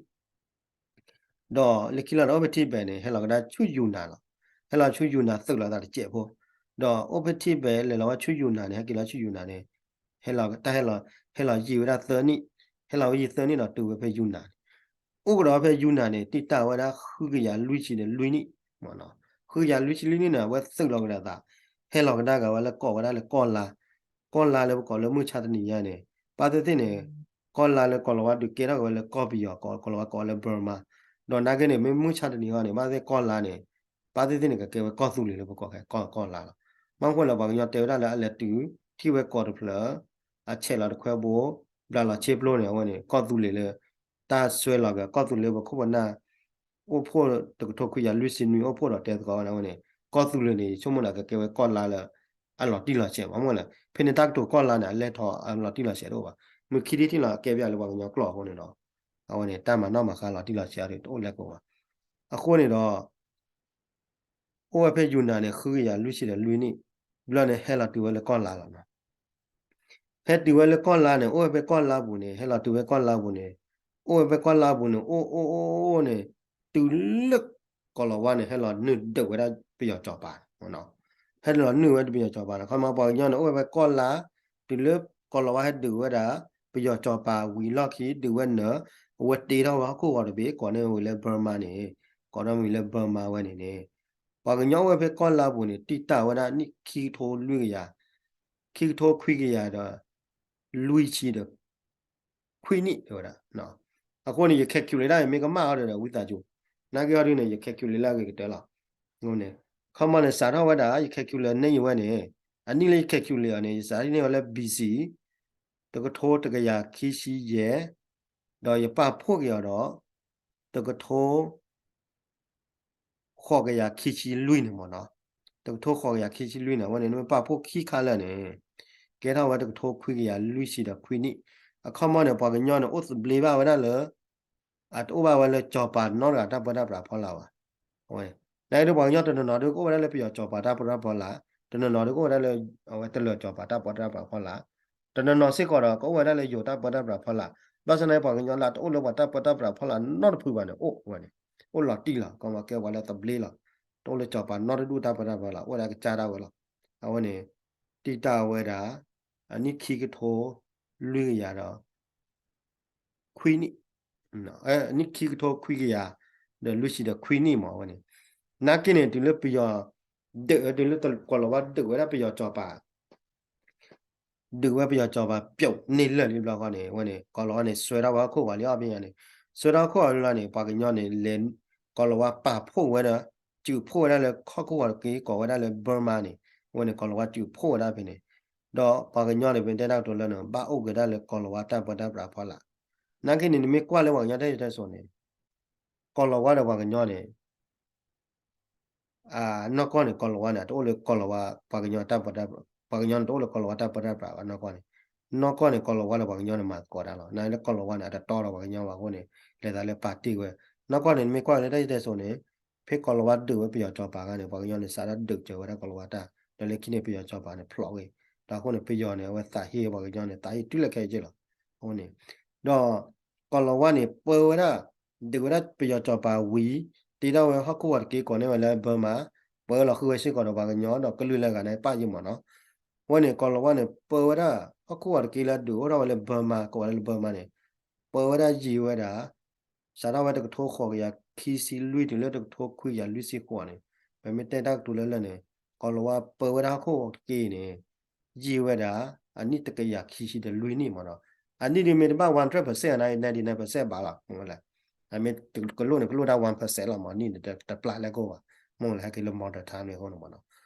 ဒီးလၢခံလီၤဒီး အိၣ်ဖဲ Tibet န့ၣ် ဟဲလီၤကဒါဆူ ယူၤနၤ လီၤ. ဟဲလီၤဆူ ယူၤနၤ သုးလီၤသးတစဲးဖိ, ဒီးအိၣ်ဖဲ Tibet လဲၤလီၤဝဲဆူ ယူၤနၤ န့ၣ် ဟဲက့ၤလီၤဆူ ယူၤနၤ န့ၣ် ဟဲလီၤတၢ်ဟဲလီၤ ဟဲလီၤယံာ်ဝဲဒၣ်သၢနံၣ်, ဟဲလီၤဝဲယံာ်သၢနံၣ်ဒီးတုၤဝဲဖဲ ယူၤနၤ န့ၣ်, အိၣ်ကဒီးဖဲ ယူၤနၤ န့ၣ် တံာ်တာ်ဝဲဒၣ်ဃုကယၤလွံၢ်ဆံဒီးလွံၢ်နံၣ်, ဃုကယၤလွံၢ်ဆံလွံၢ်နံၣ်န့ၣ် အဝဲသုးလီၤကဒီးသး, ဟဲလီၤကဒါက့ၤဝဲလၢကိးဝဲဒၣ်လၢကီၢ်လါ, ကီၢ်လါလၢပကိးလၢမုၢ်ဆါတနံၤညါန့ၣ် ဘၣ်သ့ၣ်သ့ၣ်န့ၣ် ကီၢ်လါလၢကိးလီၤဝဲဒုးကဲထီၣ်က့ၤဝဲလၢကီၢ်ပယီၤ ကိးလီၤဝဲကိးလၢ Burma, ဒီးနာ်က့န့ၣ် မ့ၢ်မုၢ်ဆါတနံၤအံၤန့ၣ် ဘၣ်သ့ၣ်သ့ၣ်ကီၢ်လါန့ၣ် ဘၣ်သ့ၣ်သ့ၣ်န့ၣ် ကကဲဝဲကီၢ်သူလ့ၤလၢပကိးခဲကီၢ်လါလီၤ. ဘၣ်မနုၤလဲၣ် ပှၤကညီတဲဝဲဒၣ်လၢအလဲၤတုၤထံၣ်ဝဲကီးတဖျၢၣ် အဆဲးလီၤတခွဲဘိ ဘျးလီၤဆ့ပျိန့ၣ် အဝဲန့ၣ် ကီၢ်သူလ့ၤလၢ တၢ်စွဲလီၤက့ၤ ကီၢ်သူလ့ၤပခိၣ်ပနၢ် အိၣ်ဖှိၣ်တကထိခွံကယၤလွံၢ်ဆံနွံ အိၣ်ဖှိၣ်ဒီးတဲသကိးဝဲန့ၣ် ကီၢ်သူလ့ၤန့ၣ် ယဆိကမိၣ်န့ၣ် ကကဲဝဲကီၢ်လါလၢ အလီၤတံၢ်လီၤဆဲးမး မ့ၢ်လၢ ဖဲန့ၣ်တၢ်ကတိၤကီၢ်လါန့ၣ် အလဲၤထီၣ်အလီၤတံၢ်လီၤဆဲးတအိၣ်ဘၣ်. မုၢ်ခံထံၣ်ထံၣ်လီၤ အကဲပယီၤလၢပှၤကညီကျိာ်အဃိန့ၣ်ဒီး အဝဲန့ၣ် တၢ်မၤနီၣ်မၤဃါလီၤတံၢ်လီၤဆဲးအံၤတအိၣ်လၢကိးဘၣ်. အဃိန့ၣ်ဒီး အိၣ်ဝဲဖဲယူၤနၤန့ၣ် ဃုကယၤလွံၢ်ဆံဒီးလွံၢ်နံၣ် ဘျီန့ၣ် ဟဲလီၤတုၤဝဲလၢကီၢ်လါလီၤနီၤ. ဟဲတုၤဝဲလၢကီၢ်လါန့ၣ် အိၣ်ဝဲဖဲကီၢ်လါပူၤန့ၣ် ဟဲလီၤတုၤဝဲကီၢ်လါပူၤန့ၣ် အိၣ်ဝဲဖဲကီၢ်လါပူၤန့ၣ် အိၣ်အိၣ်အိၣ်အိၣ်န့ၣ် တုၤလၢကီၢ်လီၤဝါန့ၣ် ဟဲလီၤနုာ်ဒုးဝဲဒၣ်ပယီၤကၠီၤပၤ ဟဲလီၤနုာ်ဝဲဒၣ်ပယီၤကၠီၤပၤန့ၣ် ခီမီပှၤကညီန့ၣ် အိၣ်ဝဲဖဲကီၢ်လါ တုၤလၢကီၢ်လီၤဝါဟဲဒုးဝဲဒၣ် ပယီၤကၠီၤပၤဝံၤလီၢ်ခံ ဒုးဝဲနၢၤ အဝဲတ့ထီၣ်ဝဲဟီၣ်ခိၣ်ဂီၤတဘ့ၣ် ကိးန့ၢ်ဝံၤလၢ Burma န့ၣ် ကိးန့ၢ်ဝံၤလၢ Burma ဝဲန့ၣ်န့ၣ် ပှၤကညီအိၣ်ဝဲဖဲကီၢ်လါပူၤန့ၣ် တံာ်တာ်ဝဲဒၣ်နံၣ်ခံကထိလွံၢ်ကယၤ ခံကထိခွံကယၤဒီး လွံၢ်ဆံဒီး ခွံနံၣ်တဲဝဲဒၣ်. အဃိန့ၣ် ယ calculate ဒၣ် မ့ၢ်ကမၣ်အီၤဒီး ဝံသးစူၤ နာ်က့အီၤဒ်န့ၣ် ယ calculate လၢအဂ့ၤကတၢၢ်လီၤ. အဃိန့ၣ် ခီမီန့ၣ် စးထီၣ်ဝဲဒၣ် ယ calculate န့ၢ်ယဝဲန့ၣ် အနံၣ်လၢယ calculate အီၤန့ၣ် ယစးထီၣ်န့ၢ်ဝဲလၢ B C တကထိတကယၤခံဆံယဲၢ် ဒီးယပာ်ဖှိၣ်က့ၤအီၤဒီး တကထိ ဃိးကယၤခံဆံလွံၢ်န့ၣ်မ့ၢ်နီၤ, တကထိဃိးကယၤခံဆံလွံၢ်န့ၣ် အဝဲန့ၣ် နမ့ၢ်ပာ်ဖှိၣ်ခံခါလၢာ်န့ၣ် ကဲထီၣ်ဝဲတကထိခွံကယၤလွံၢ်ဆံဒီးခွံနံၣ်, အခီမီန့ၣ် ပှၤကညီန့ၣ် အိၣ်သဘျ့ဘၣ်ဝဲဒၣ်လၢ အတအိၣ်ဘၣ်ဝဲလၢကၠီၤပၤနီတဂၤတၢ်ပၢတၢ်ပြးဖီလာ်ဘၣ်. အဝဲ နာ်က့ဒီးပှၤကညီတနီၤနီၤဒုးကအိၣ်ဝဲဒၣ်လၢပယီၤကၠီၤပၤတၢ်ပၢတၢ်ပြးဖီလာ်, တနီၤနီၤဒုးကအိၣ်ဝဲဒၣ်လၢ အဝဲတလၢၤကၠီၤပၤတၢ်ပၢတၢ်ပြးဖီလာ်, တနီၤနီၤစ့ၢ်ကီးဒီး ကအိၣ်ဝဲဒၣ်လၢယိၤတၢ်ပၢတၢ်ပြးဖီလာ်, ဘၣ်ဆၣ်သနာ်က့ ပှၤကညီလၢတအိၣ်လၢပှၤတၢ်ပၢတၢ်ပြးဖီလာ်နီတဖုဘၣ်န့ၣ် အိၣ်ဝဲန့ၣ်, အိၣ်လီၤတံၢ်လီၤ, ကီမီကဲပှၤလၢသဘျ့လီၤ, တအိၣ်လၢကၠီၤပၤနီတဒူၣ်တၢ်ပၢတၢ်ပြးလီၤ, အိၣ်ဝဲဒၣ်ကစၢ်ဒၣ်ဝဲလီၤ. အဝဲန့ၣ် တံာ်တာ်ဝဲဒၣ် အနံၣ်ခံကထိ လွံၢ်ကယၤဒီး ခွံနံၣ်, နံၣ်ခံကထိခွံကယၤ ဒီးလွံၢ်ဆံဒီးခွံနံၣ်မ့ၢ်အဝဲန့ၣ်, နာ်က့န့ၣ် တုၤလၢပယီၤ ဒုးတုၤလၢကီၢ်လီၤဝါဒုးဝဲဒၣ်ပယီၤကၠီၤပၤ ဒုးဝဲပယီၤကၠီၤပၤပျီန့ၢ်လၢာ်လံဘျီဃီန့ၣ် အဝဲန့ၣ် ကီၢ်လီၤဝါန့ၣ် စွဲထီၣ်ဝဲဟီၣ်ခိၣ်ဂီၤလံအီၤဖဲညါန့ၣ်, စွဲထီၣ်ဟီၣ်ခိၣ်ဂီၤလံလီၤန့ၣ် ပှၤကညီန့ၣ် လဲၤ ကီၢ်လီၤဝါပာ်ဖှိၣ်ဝဲဒီး စုးဖှိၣ်ဝဲဒၣ်လၢဟီၣ်ခိၣ်ဂီၤတက့ၢ် ကိးဝဲဒၣ်လၢ Burma န့ၣ်, အဝဲန့ၣ် ကီၢ်လီၤဝါစုးဖှိၣ်ဝဲဒၣ်ဖဲန့ၣ်, ဒီးပှၤကညီန့ၣ် ပတဲတၢ်ကတိၤလၢန့ၣ် ဘၣ်အိၣ်က့ၤဒၣ်လၢကီၢ်လီၤဝါတၢ်ပၢတၢ်ပြးဖီလာ်, နာ်က့န့ၣ် နမ့ၢ်ကွၢ်လၢပှၤကညီတၢ်စံၣ်စိၤန့ၣ် ကီၢ်လီၤဝါဒီးပှၤကညီန့ၣ် နီၢ်ကီၢ်န့ၣ် ကီၢ်လီၤဝါန့ၣ် တအိၣ်လၢကီၢ်လီၤဝါ ပှၤကညီတၢ်ပၢတၢ်ပြး, ပှၤကညီန့ၣ် တအိၣ်လၢကီၢ်လီၤဝါတၢ်ပၢတၢ်ပြးဘၣ်နီၢ်ကီၢ်န့ၣ်, နီၢ်ကီၢ်န့ၣ် ကီၢ်လီၤဝါဒီးပှၤကညီန့ၣ် မၤသကိးတၢ်လီၤ. နာ်လၢကီၢ်လီၤဝါန့ၣ် အတတီဒီးပှၤကညီဘၣ်အဃိန့ၣ် လဲၤသးလၢပာ်တ့ၢ်ဝဲ, နီၢ်ကီၢ်န့ၣ် နမ့ၢ်ကွၢ်လၢတၢ်စံၣ်စိၤန့ၣ် ဖဲကီၢ်လီၤဝါဒုးဝဲပယီၤကၠီၤပၤအခါန့ၣ် ပှၤကညီန့ၣ် စးထီၣ်ဒုးစၢၤဝဲဒၣ်ကီၢ်လီၤဝါတၢ်, ဒီးလၢခံန့ၣ် ပယီၤကၠီၤပၤန့ၣ် ဖျိးဝဲ, ဒီးအဃိန့ၣ် ပယီၤန့ၣ် အဝဲသးဟ့ပှၤကညီန့ၣ် သးဟ့တုၤလၢခဲအံၤက့လီၤ. အဃိန့ၣ် ဒီး ကီၢ်လီၤဝါန့ၣ် ပၢဝဲဒၣ် ဒုးဝဲဒၣ်ပယီၤကၠီၤပၤဝံၤ တ့ထီၣ်ဝဲဟီၣ်ခိၣ်ဂီၤတက့ၢ် ကိးန့ၢ်ဝဲလၢ Burma, ပၢလီၤဃုာ်ဝဲစ့ၢ်ကီးဒီးပှၤကညီဒီးကလုာ်လၢအဂၤန့ၣ် ပၣ်ယံာ်မးနီၤ. အဝဲန့ၣ် ကီၢ်လီၤဝါန့ၣ် ပၢဝဲဒၣ် ဟီၣ်ခိၣ်ဂီၤတက့ၢ်လၢဒုးအိၣ်ထီၣ်ဝဲလၢ Burma ကိးဝဲဒၣ်လၢ Burma န့ၣ် ပၢဝဲဒၣ်ယံာ်ဝဲဒၣ် စးထီၣ်ဝဲတကထိဃိးကယၤခံဆံလွံၢ်တုၤလၢတကထိခွံကယၤလွံၢ်ဆံဃိးန့ၣ်, ပမ့ၢ်တဲတၢ်ကတိၤလၢလၢာ်န့ၣ် ကီၢ်လီၤဝါပၢဝဲဒၣ်ဟီၣ်ခိၣ်ဂီၤတက့ၢ်န့ၣ် ယံာ်ဝဲဒၣ် အနံၣ်တကယၤခံဆံဒီးလွံၢ်နံၣ်မးနီၤ. အနံၣ်ဒ်မ့ၢ်တဘၣ် one hundred percent အနၤ ninety nine percent ဘၣ်လီၤ, မ့ၢ်ဝဲလဲၣ်. အမ့ၢ်ကလိၣ်န့ၣ် ကလိၣ်ဒၣ် one percent လီၤမး နံၣ်န့ၣ်တပျၢ်လဲၣ်ကိၣ်ဘၣ်, မ့ၢ်ဝဲလဲၣ် ဟဲက့ၤလၢ modern time န့ၣ်အဃိန့ၣ်မးနီၤ.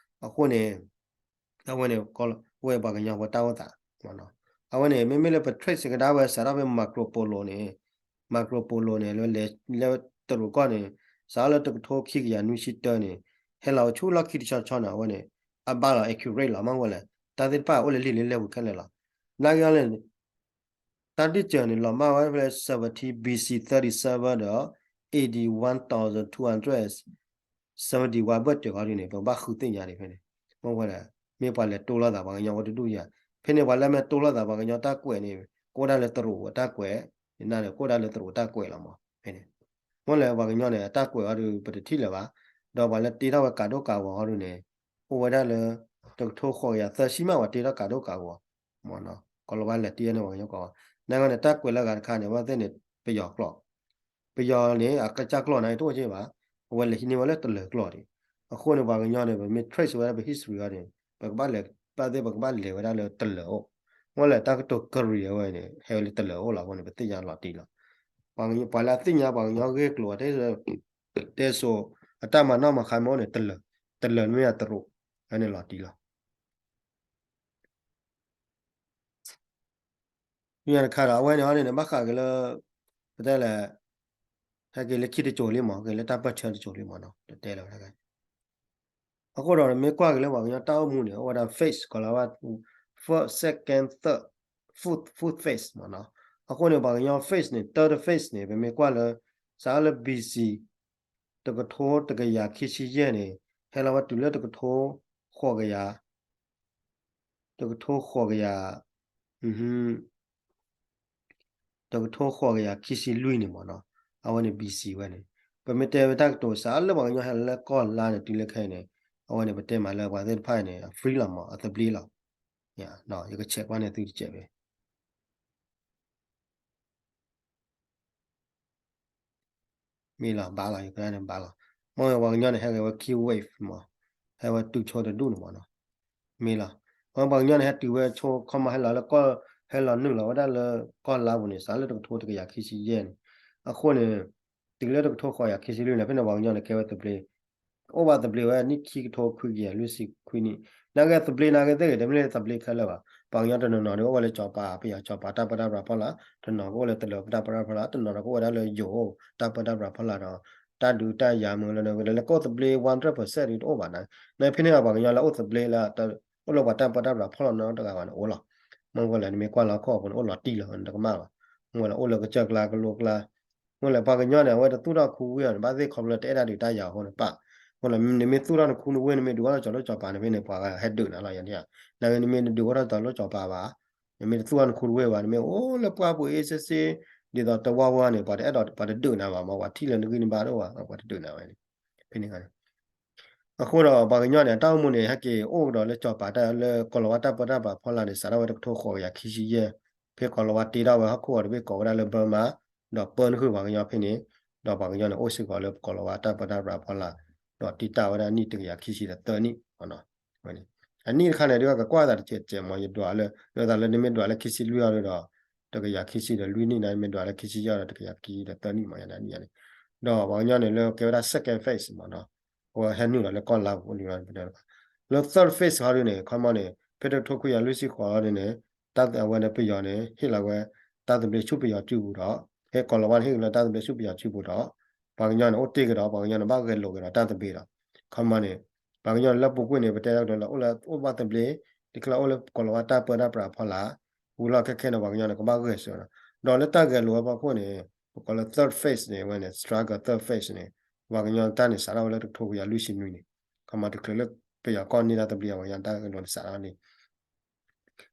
အဃိန့ၣ် အဝဲန့ၣ် ဝဲပှၤကညီဝဲတၢ်အိၣ်သး အဝဲန့ၣ် မ့မ့ၢ်လၢပ trace ကဒါဝဲစးထီၣ်ဖဲ Marco Polo န့ၣ်, Marco Polo န့ၣ် လၢ လၢတရူးကီၢ်န့ၣ် စးထီၣ်လၢတကထိခံကယၤနွံဆံတၢန့ၣ် ဟဲလီၤအိၣ်ဆူၣ်လီၢ်ခံတဆီဆီန့ၣ် အဝဲန့ၣ် အဘၣ်လီၤ accurate လီၤ မ့ၢ်ဝဲလဲၣ်. တၢ်သ့ၣ်တဖၣ်အိၣ်လၢလံာ်လၢလဲၢ်ပူၤခဲလၢာ်လီၤ. နာ်က့အီၤန့ၣ် တၢ်ဒုးစၢၤန့ၣ် လီၤမၢ်ဝဲဖဲ seventeen B C thirty-seven ဒီး A D one thousand two hundred seventy-one ဘၢၣ်စၢၤဃီဒ်န့ၣ် ပကဘၣ်ဃုသ့ၣ်ညါဒံးဖဲန့ၣ်, မ့ၢ်ဝဲဒၣ် မ့ၢ်ပှၤလဲၤတိၢ်လိာ်သးပှၤကညီဝဲတဒူၣ်ယၤ, ဖဲန့ၣ်ပှၤလၢမ့ၢ်တိၢ်လိာ်သးပှၤကညီတၢ်ကွဲးန့ၣ် ကအိၣ်ဒၣ်လၢတရူးအတၢ်ကွဲး, နန့ၣ် ကအိၣ်ဒၣ်လၢတရူးအတၢ်ကွဲးလီၤမး ဖဲန့ၣ်, မ့ၢ်လဲၣ်ပှၤကညီန့ၣ် အတၢ်ကွဲးအီၤဒီး ပတထံၣ်လၢၤဘၣ်, ဒီးပှၤလၢတ့ထီၣ်ဝဲကးဒိၣ်ကးဂီၤဃီဒ်န့ၣ် အိၣ်ဝဲဒၣ်လၢ တကထိဃိးကယၤသၢဆံမး ပှၤတ့ထီၣ်ကးဒိၣ်ကးဂီၤ မ့ၢ်နီၤ, ကီၢ်လီၤဝါလဲၤတ့န့ၢ်ပှၤကညီကီၢ်ဝါ, နာ်က့န့ၣ် တၢ်ကွဲးလၢအဂၤတခါန့ၣ် အဝဲသ့ၣ်န့ၣ် ပယီၤကျိာ်, ပယီၤန့ၣ် အကစၢ်ကျိာ်န့ၣ် တအိၣ်က့ဘၣ်, အဝဲလဲၤဟံးန့ၢ်ဝဲလၢတလၢၤကျိာ်ဒံး, အဃိန့ၣ် ပှၤကညီန့ၣ် ပမ့ၢ် trace ဝဲဒၣ်ပ history အီၤန့ၣ် ပကဘၣ်လဲၤ ဘၣ်သ့ၣ်ပကဘၣ်လဲၤဝဲဒၣ်လၢတလၢၤအိၣ်, မ့ၢ်လဲၣ်တၢ်ကတိၤကရံၤအဝဲန့ၣ် ဟဲဝဲလၢတလၢၤအိၣ်လီၤအဃိန့ၣ် ပသ့ၣ်ညါလီၤတံၢ်လီၤ, ပှၤလၢအသ့ၣ်ညါပှၤကညီဂ့ၢ်ကျိၤ တဲစိၤ အတၢ်မၤနီၣ်မၤဃါမ့ၢ်အိၣ်န့ၣ် တလၢၤ, တလၢၤမ့ၢ်အတရူး, အန့ၣ်လီၤတံၢ်လီၤ. မ့ၢ်တခါဒီး အဝဲန့ၣ်ဟီန့ၣ် ဘၣ်ဃးက့ၤလၢ ပတဲလဲၣ် ဟဲက့ၤလၢခံတစိၤလံမး, က့ၤလၢတၢ်ပၢၢ်ဆၢတစိၤလံမးနီၤ, တတဲလၢၤဝဲဒၣ်. အဃိဒီးမ့ၢ်ကွၢ်က့ၤလၢပှၤကညီတၢ်အိၣ်မူန့ၣ် အိၣ်ဝဲဒၣ် phase ကီၤလၤဝါ first, second, third, fourth, fourth phase မးနီၤ. အဃိန့ၣ် ပှၤကညီ phase န့ၣ် third phase န့ၣ် ပမ့ၢ်ကွၢ်လၢ စးထီၣ်လၢ B C တကထိတကယၤခံဆံယဲၢ်န့ၣ် ဟဲလီၤဝဲတုၤလၢတကထိဃိးကယၤ, တကထိဃိးကယၤ, တကထိဃိးကယၤခံဆံလွံၢ်န့ၣ်မးနီၤ, အဝဲန့ၣ် B C ဝဲန့ၣ်. ပမ့ၢ်တဲဝဲတၢ်ကတိၤစးလၢပှၤကညီဟဲလီၤလၢကီၢ်လါန့ၣ် တုၤလၢခဲအံၤန့ၣ် အဝဲန့ၣ် ပတဲမးလၢပှၤသ့ၣ်တဖၣ်န့ၣ် အ free လီၤမး, အသဘျ့လီၤ. ယက check ကွၢ်န့ၢ်သုတစဲးဖဲ မ့ၢ်လီၤ ဘၣ်လီၤ, ယကန့ၣ်ဘၣ်လီၤ. မ့ၢ်ဝဲပှၤကညီန့ၣ် ဟဲဂ့ၤဝဲခံ wave မး, ဟဲဝဲတုၤဆိတဒူၣ်န့ၣ်မးနီၤ. မ့ၢ်လီၤ. မ့ၢ်ပှၤကညီန့ၣ် ဟဲတုၤဝဲဆိ ခီမီ ဟဲလီၤလၢကီၢ်, ဟဲလီၤနုာ်လီၤဝဲဒၣ်လၢကီၢ်လါပူၤန့ၣ် စးလၢတကထိတကယၤခံဆံယဲၢ်န့ၣ်. အဃိန့ၣ် တုၤလၢတကထိဃိးကယၤခံဆံလွံၢ်န့ၣ် ဖဲန့ၣ်ပှၤကညီန့ၣ် ကဲဝဲသဘျ့ အိၣ်ဘၣ်သဘျ့ဝဲနံၣ်ခံကထိခွံကယၤလွံၢ်ဆံခွံနံၣ်. နာ်က့သဘျ့နာ်က့သ့ၣ်ဂ့ၤ တမ့ၢ်လၢသဘျ့ခဲလၢာ်ဘၣ်. ပှၤကညီတနီၤနီၤဒီးအိၣ်ဝဲလၢစီၤပၤပယီၤစီၤပၤတၢ်ပၢတၢ်ပြးဖီလာ်, တနီၤကအိၣ်လၢတလၢၤတၢ်ပၢတၢ်ပြးဖီလာ်, တနီၤဒီးကအိၣ်ဝဲဒၣ်လၢယိၤတၢ်ပၢတၢ်ပြးဖီလာ်ဒီး တၢ်ဒုးတၢ်ယၤမုၢ်လၢ လၢကအိၣ်သဘျ့ one hundred percent ဒီးတအိၣ်ဘၣ်နၤ. နဖဲန့ၣ်ပှၤကညီလၢအိၣ်သဘျ့လၢ အိၣ်လၢပှၤတၢ်ပၢတၢ်ပြးဖီလာ်နီတဂၤဘၣ်န့ၣ်အိၣ်လီၤ. မ့ၢ်ဝဲလၢနမ့ၢ်ကွၢ်လၢဟီၣ်ခိၣ်အပူၤန့ၣ် အိၣ်လီၤတံၢ်လီၤ နတကမၣ်ဘၣ်. မ့ၢ်ဝဲလၢအိၣ်လၢကစၢၢ်ကျါကလိကျါ မ့ၢ်လၢပှၤကညီန့ၣ် အဝဲတသူၣ်ထီၣ်ခူဝ့ၢ်အီၤန့ၣ် ဘၣ်သ့ၣ်ခီဖျိလၢတအဲၣ်ဒိးဒုးတၢ်ယၤအဃိန့ၣ်ပၣ်. မ့ၢ်လၢနမ့ၢ်သူၣ်ထီၣ်နခူနဝ့ၢ် နမ့ၢ်ဒုးအိၣ်ထီၣ်စီၤလိၣ်စီၤပၤန့ၣ်ဖဲန့ၣ် ပှၤဟဲဒုးနၤလီၤယၤန့ၣ်. နာ်က့နမ့ၢ်တဒုးအိၣ်ထီၣ်စီၤလိၣ်စီၤပၤဘၣ်, နမ့ၢ်တသူၣ်ထီၣ်နခူတဝ့ၢ်ဘၣ်, နမ့ၢ်အိၣ်လၢပှၢ်ပူၤအ့စ့စ့ ဒ်သိးတဝါဝါန့ၣ် ပှၤတအဲၣ်ဒိး ပှၤတဒုးနၤဘၣ်မး, ပှၤထံၣ်လၢနဂံၢ်နဘါတအိၣ်ဘၣ် ပှၤတဒုးနၤဝဲန့ၣ်. ဖဲန့ၣ် အဃိဒီးပှၤကညီန့ၣ် တၢ်အိၣ်မူန့ၣ် ဟဲက့ၤအိၣ်ကဒီးလၢစီၤပၤတၢ်လၢကီၤလၤဝါတၢ်ပၢတၢ်ပြးဖီလာ်န့ၣ် စးထီၣ်ဝဲတကထိဃိးကယၤခံဆံယဲၢ်, ဖဲကီၤလၤဝါတ့ထီၣ်ဝဲဟီၣ်ခိၣ်အီၤတဘ့ၣ်ကိးဝဲဒၣ်လၢ Burma ဒီးပၢနုာ်ဃုာ်ပှၤကညီဖဲန့ၣ်, ဒီးပှၤကညီန့ၣ် အိၣ်စ့ၢ်ကီးလၢကီၤလၤဝါတၢ်ပၢတၢ်ပြးဖီလာ်, ဒီးတံာ်တာ်ဝဲဒၣ်နံၣ်တကယၤခံဆံဒီးသၢနံၣ် အနံၣ်တခါန့ၣ် ဒုးကကွၢ်သးတစဲးစဲးမး ယဒွးလၢ ဒ်သိးလၢနမ့ၢ်ဒွးလၢခံဆံလွံၢ်အီၤဒီး တကယၤခံဆံဒီးလွံၢ်နံၣ်န့ၣ်, မ့ၢ်ဒွးလၢခံဆံယဲၢ်ဒီးတကယၤခံဒီးသၢနံၣ်မး ယၤန့ၣ်န့ၣ်. ဒီးပှၤကညီန့ၣ်လၢကဲဝဲဒၣ် second phase မးနီၤ, အဝဲဟဲနုာ်လီၤလၢကီၢ်လါပူၤ လၢ third phase ဟီဒုန့ၣ် ခီမီန့ၣ် ဖဲတကထိခွံကယၤလွံၢ်ဆံဃိးဟီဒုန့ၣ် တၢ်အဝဲန့ၣ်ပယီၤန့ၣ် ဟ့ၣ်လီၤဝဲ တၢ်သဘျ့ဆူပယီၤစုပူၤဒီး ဖဲကီၤလၤဝါန့ၣ်ဟ့ၣ်က့ၤလၢတၢ်သဘျ့ဆူပယီၤစုပူၤဒီး ပှၤကညီန့ၣ်အိၣ်တ့ၢ်ကဒီး ပှၤကညီန့ၣ်ဘၣ်ဂဲၤလိာ်က့ၤဒီးတၢ်သဘျ့ဒီး ခီမီန့ၣ် ပှၤကညီလၢပူၤကွံာ်န့ၣ် ပတဲဒၣ်ကဒီးလၢအိၣ်လၢအိၣ်ဘၣ်သဘျ့ တချုးလၢအိၣ်လၢကီၤလၤဝါတၢ်ပၢတၢ်ပြးဖီလာ် ဝံၤလီၢ်ခဲခဲန့ၣ် ပှၤကညီန့ၣ် ကဘၣ်ဂဲၤစၢၤဒီး ဒီးလၢတၢ်ဂဲၤလိာ်ဝဲဖီခိၣ်န့ၣ် ပကိးလၢ third phase န့ၣ် အဝဲန့ၣ် struggle third phase န့ၣ် ပှၤကညီတၢ်န့ၣ် စးထီၣ်ဝဲလၢတကထိခွံကယၤလွံၢ်ဆံနွံန့ၣ် ခီမီတချုးလၢပယီၤကီၢ်န့ၢ်တၢ်သဘျ့ ပှၤကညီတၢ်ဂဲၤလိာ်န့ၣ် စးထီၣ်န့ၣ်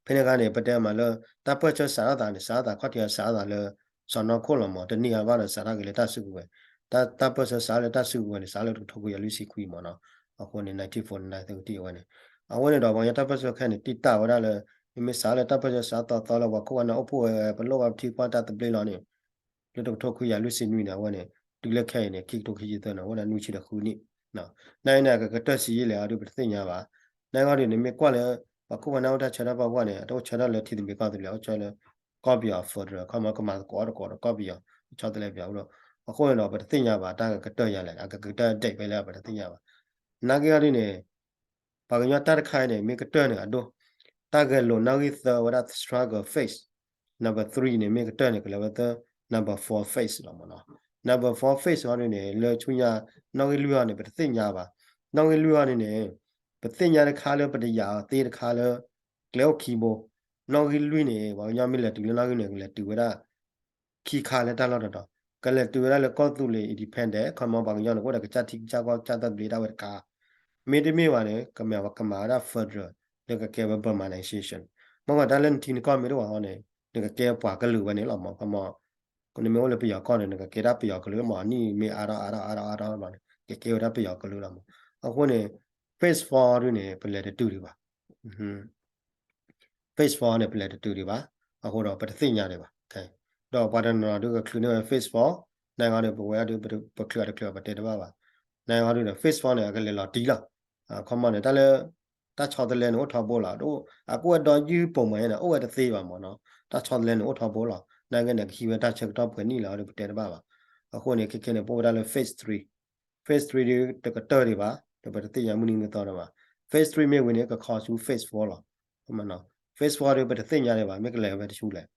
ဖဲန့ၣ်အခါန့ၣ် ပတဲမးလၢ တၢ်ပၢၢ်ဆၢစးထီၣ်သးန့ၣ် စးထီၣ်သးခီၣ်ထံးစးထီၣ်သးလၢ စီၤနီၢ်ခိၣ်လီၤမး တန့ၢ်အဘၣ်ဒီးစးထီၣ်က့ၤလၢတၢ်စုကဝဲၤ, တၢ်ပၢၢ်ဆၢစးထီၣ်လၢတၢ်စုကဝဲၤန့ၣ် စးထီၣ်လၢတကထိခွံကယၤလွံၢ်ဆံခွံမးနီၤ, အဃိန့ၣ် nineteen forty-nine သကတံၢ်အဝဲန့ၣ်, အဝဲန့ၣ်ဒီးပှၤကညီတၢ်ပၢၢ်ဆၢခဲအံၤန့ၣ် တံာ်တာ်ဝဲဒၣ်လၢ မ့မ့ၢ်စးထီၣ်လၢတၢ်ပၢၢ်ဆၢစးထီၣ်သီသီလၢပှၤခိၣ်ပှၤနၢ်အိၣ်ဖှိၣ်ဝဲ ပလိၣ်ဘၣ်ပထံပှၢ်တၢ်သဘျ့လီၤန့ၣ် လၢတကထိခွံကယၤလွံၢ်ဆံနွံန့ၣ် အဝဲန့ၣ် တုၤလၢခဲအံၤန့ၣ် ခံကထိခံဆံသၢန့ၣ် အဝဲဒၣ်နွံဆံဒီးဃုနံၣ်, နာ်အံၤန့ၣ် အကကတၢၢ်ဆံးယံာ်လဲၣ်အီၤဒုး ပတသ့ၣ်ညါဘၣ်. နာ်အံၤဒုးန့ၣ် မ့ၢ်ကွၢ်လၢ ပှၤခိၣ်ပှၤနၢ်အိၣ်တၢ်ဆၢတၢ်ပီၢ်ပှၢ်န့ၣ် အတအိၣ်ဆၢထၢၣ်လၢထံသဘျ့ကီၢ်သဘျ့ အိၣ်ဆၢလၢ ကီၢ်ပယီၤ federal ခီမီကမၤသကိးတကိးဒီးကီၢ်ပယီၤ ဆၢထၢၣ်လၢပယီၤအဃိဒီး အဃိန့ၣ်ဒီး ပတသ့ၣ်ညါဘၣ် တၢ်ကကတၢၢ်ယၤလဲၣ် အကကတၢၢ်ဒံးဖဲလဲၣ် ပတသ့ၣ်ညါဘၣ်. နာ်က့အီၤဒုးန့ၣ် ပှၤကညီတၢ်တခါအံၤန့ၣ် မ့ၢ်ကတၢၢ်န့ၣ်အဒိ တၢ်ဂဲၤလိာ်နီၣ်ဂံၢ်သၢဝဲဒၣ် struggle phase, number three န့ၣ် မ့ၢ်ကတၢၢ်န့ၣ် ကလဲၤဝဲသၢ number four phase လီၤမးနီၤ. number four phase အီၤဒုးန့ၣ် လၢဆူညါ နီၣ်ဂံၢ်လွံၢ်အီၤန့ၣ် ပတသ့ၣ်ညါဘၣ်. နီၣ်ဂံၢ်လွံၢ်အီၤန့ၣ်န့ၣ် ပသ့ၣ်ညါတခါလၢပတယာ်အီၤသ့တခါလၢ ကျဲအိၣ်ခံဘိ, နီၣ်ဂံၢ်လွံၢ်န့ၣ် ပှၤကညီမ့ၢ်လဲၤတုၤလၢနီၣ်ဂံၢ်န့ၣ် ကလဲၤတုၤဝဲဒၣ် ခံခါလၢတၢ်လီၢ်တတီၤ, ကလဲၤတုၤဝဲဒၣ်လၢကီၢ်သူလ့ၤ independent ခီမီပှၤကညီန့ၣ် ကအိၣ်ဒီးကစၢ်ထံကစၢ်ကီၢ်ကစၢ်တၢ်သဘျ့ဒၣ်ဝဲတခါ, မ့တမ့ၢ်ဘၣ်န့ၣ် ကမၤဝဲ ကမၤဝဲဒၣ် federal လၢကကဲဝဲ Burmanization, မ့ၢ်ဝဲတၢ်လၢနထံနကီၢ်မ့ၢ်တအိၣ်ဘၣ်အဃိန့ၣ် နကကဲပှၤကလုာ်ဝဲန့ၣ်လီၤမး ခီမီ နမ့ၢ်အိၣ်လၢပယီၤကီၢ်န့ၣ် နကကဲဒၣ်ပယီၤကလုာ်မး နံၣ်မ့ၢ်အါထီၣ်အါထီၣ်အါထီၣ်အါထီၣ်လီၤန့ၣ် ကကဲဝဲဒၣ်ပယီၤကလုာ်လီၤမး. အဃိန့ၣ် phase four ဒုးန့ၣ် ပလဲၤတတုၤဒံးဘၣ် phase four န့ၣ် ပလဲၤတတုၤဒံးဘၣ်, အဃိဒီးပတသ့ၣ်ညါဒံးဘၣ်. ဒီးပှၤတနီၤဒုးကချုးန့ၢ်ဝဲ phase four, နဂီၢ်ဒုး ပဝဲဒုး ပချုးအတချုးပတဲတဘၣ်ဘၣ်. နဂီၢ်ဒုးဒီး phase four န့ၣ် အကလဲၤလီၤတံၢ်လီၤ. ခီမီန့ၣ် တၢ်လၢ တၢ်ဆီတလဲန့ၣ်အိၣ်ထီဘိလီၤ. အကအိၣ်ဝဲဒီယုၢ်ပိာ်မးန့ၣ် အိၣ်ဝဲတသ့ဘၣ်မးနီၤ. တၢ်ဆီတလဲန့ၣ်အိၣ်ထီဘိလီၤ. နဂီၢ်န့ၣ် ကဟံးဝဲတၢ်ဆၢကတီၢ်ပှဲၤနံၣ်လီၤဒုး ပတဲတဘၣ်ဘၣ်. အဃိန့ၣ် ခဲခဲန့ၣ် ပအိၣ်ဝဲဒၣ်လၢ phase three, phase three ဒုး တကတၢၢ်ဒံးဘၣ်, ဒီးပတသ့ၣ်ညါမုၢ်နံၤမုၢ်သီဒံးဘၣ်. phase three မ့ၢ်ဝံၤန့ၣ် ကခီဆူ phase four လီၤ. phase four ဒုး ပတသ့ၣ်ညါဒံးဘၣ် မ့ၢ်ကလဲၤဝဲတဆူလဲၣ်.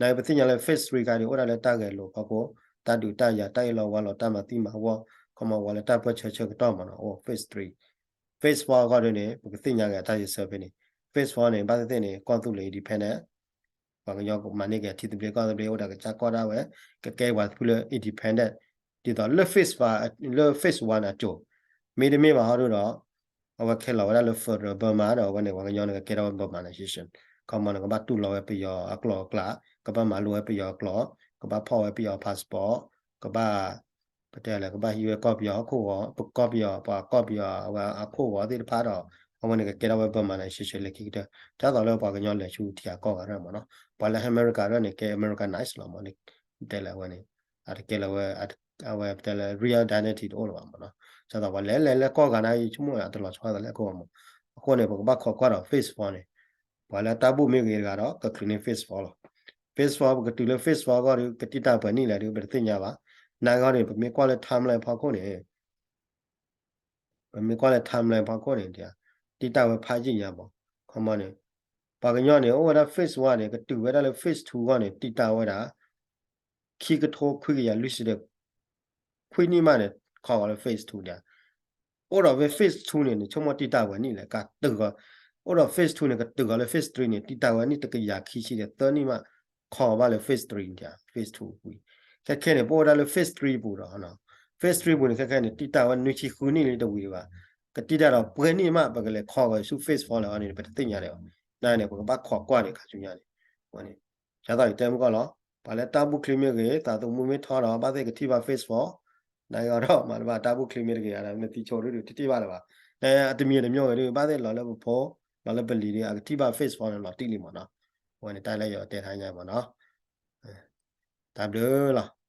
နပသ့ၣ်ညါလၢ phase three ခါဒုး အိၣ်ဒၣ်လၢတၢ်ဂဲၤလိာ်ဖီခိၣ်, တၢ်ဒုးတၢ်ယၤ တၢ်အ့ၣ်လိာ်ဝါလိာ် တၢ်မၤသံမၤဝီၢ် ခီမီဝဲလၢတၢ်ပၢၢ်ဆၢဆၢကတီၢ်မ့ၢ်နီၤ အိၣ် phase three, phase four အဂီၢ်ဒ်န့ၣ် ပကသ့ၣ်ညါက့ၤတၢ်ယဆၢဖဲန့ၣ် phase four န့ၣ် ဘၣ်သ့ၣ်သ့ၣ်န့ၣ် ကီၢ်သူလ့ၤ independent ပှၤကညီမၤန့ၢ်က့ၤထံသဘျ့ကီၢ်သဘျ့ အိၣ်ဒီးကစၢ်ကီၢ်ဒၣ်ဝဲ ကကဲပှၤတဖုလၢ independent ဒ်သိးလၢ phase five လၢ phase one အစိၤ မ့တမ့ၢ်ဘၣ်ဟီဒ်ဒီး အဝဲခဲလီၤဝဲဒၣ်လၢ federal Burma ဒီးအဝဲန့ၣ် ပှၤကညီန့ၣ် ကကဲထီၣ်ဝဲ Burma Nation, ခီမီန့ၣ် ကဘၣ်တူၢ်လိာ်ဝဲပယီၤအကျိာ်အကျါ, ကဘၣ်မၤလိဝဲပယီၤအကျိာ်, ကဘၣ်ဖီၣ်ဝဲပယီၤ passport, ကဘၣ် ပတဲလဲၣ် ကဘၣ်ဟံးဝဲကီၢ်ပယီၤဟီၣ်ခိၣ်ဂီၤ, ပကီၢ်ပယီၤ ပှၤကီၢ်ပယီၤ အဝဲအခိၣ်ဂီၤသ့ၣ်တဖၣ်ဒီး အဝဲန့ၣ်ကကဲထီၣ်ဝဲ Burma Nation လၢခံကတၢၢ် ဒ်သိးလၢပှၤကညီလဲၤဆူထံဂၤကီၢ်ဂၤဒၣ်မ့ၢ်နီၤ, ပှၤလၢဟဲအမဲရကၤဒၣ်န့ၣ် ကဲ Americanized လီၤမ့ၢ်န့ၣ်, တဲလဲၣ်အဝဲန့ၣ် အတကဲလၢၤဝဲ အဝဲပတဲလၢ real identity တအိၣ်လၢၤဘၣ်မ့ၢ်နီၤ, ဒ်သိးပှၤလဲၤလဲၤလၢကီၢ်ဂၤန့ၣ် ယဆိကမိၣ်အတလီၤဆီသးလၢကီၢ်ဂၤမ့ၢ်, အဃိန့ၣ် ပကဘၣ်ခိးကွၢ်ဒီး phase four န့ၣ် ပှၤလၢတၢ်ဘူၣ်မ့ၢ်ဂ့ၤတဂၤဒီး ကချုးန့ၢ် phase four လီၤ, phase four ပကတုၤလၢ phase four အဂီၢ်ဒီး ကတံၢ်တၢ်ပှဲၤနံၣ်လဲၣ်ဒီး ပတသ့ၣ်ညါဘၣ်, နာ်ဂ့ၤန့ၣ် ပမ့ၢ်ကွၢ်လၢ timeline ဖီခိၣ်န့ၣ် ပမ့ၢ်ကွၢ်လၢ timeline ဖီခိၣ်န့ၣ် တံၢ်တၢ်ဝဲဖးယံာ်ညါမ့ၢ်, ခီမီန့ၣ် ပှၤကညီန့ၣ် အိၣ်ဝဲဒၣ် phase one န့ၣ် ကတုၤဝဲဒၣ်လၢ phase two အဂီၢ်န့ၣ် တံၢ်တၢ်ဝဲဒၣ် ခံကထိခွံကယၤလွံၢ်ဆံဒီး ခွံနံၣ်မးန့ၣ် ခီဂီၤလၢ phase two ဒၣ်, အိၣ်ဒီးဝဲ phase two န့ၣ် နဆိကမိၣ်တံၢ်တၢ်ဝဲနံၣ်လဲၣ် ကတုၤဂီၤ, အိၣ်ဒီး phase two န့ၣ် ကတုၤဂီၤလၢ phase three န့ၣ် တံၢ်တၢ်ဝဲနံၣ်တကယၤခံဆံဒီးသၢနံၣ်မး ခီဂီၤဘၣ်လၢ phase three ဒၣ် phase two ဝံၤ, ခဲခဲန့ၣ် ပအိၣ်ဝဲဒၣ်လၢ phase three ပူၤဒီး phase three ပူၤန့ၣ် ခဲခဲန့ၣ် တံၢ်တၢ်ဝဲနွံဆံဃုနံၣ်လံတဝံၤဘၣ်, ကတံၢ်တၢ်ဒီးပှဲၤနံၣ်မး ပကလဲၤခီဂီၤဆူ phase four လဲၣ်အီၤန့ၣ် ပတသ့ၣ်ညါဒံးဘၣ်, နာ်န့ၣ် ပကဘၣ်ခိးကွၢ်န့ၣ် ခါဆူညါန့ၣ်, န့ၣ် ဒ်သိးယတဲမုၢ်ကီၢ်လီၤ, ပှၤလၢတၢ်ဘူၣ်ချံမ့ၢ်ဂ့ၤ သးသမူမ့ၢ်ထီဒီး ဘၣ်သ့ၣ်ကထံၣ်ဘၣ် phase four, နာ်ဂ့ၤဒီးမၤတဘၣ် တၢ်ဘူၣ်ချံမ့ၢ်တဂ့ၤ မ့ၢ်သံဆိဒုဒုတထံၣ်ဘၣ်လၢၤဘၣ်, အတမံၤတမံၤဂ့ၤဒု ဘၣ်သ့ၣ်လီၤလၢပဖိ လီၤလၢပလံၤဒု အကထံၣ်ဘၣ် phase four န့ၣ် လီၤတံၢ်လံမ့ၢ်နီၤ, အဝဲန့ၣ်တၢ်လၢယတဲထါညါမ့ၢ်နီၤ, တၢ်ဘျုးလီၤ.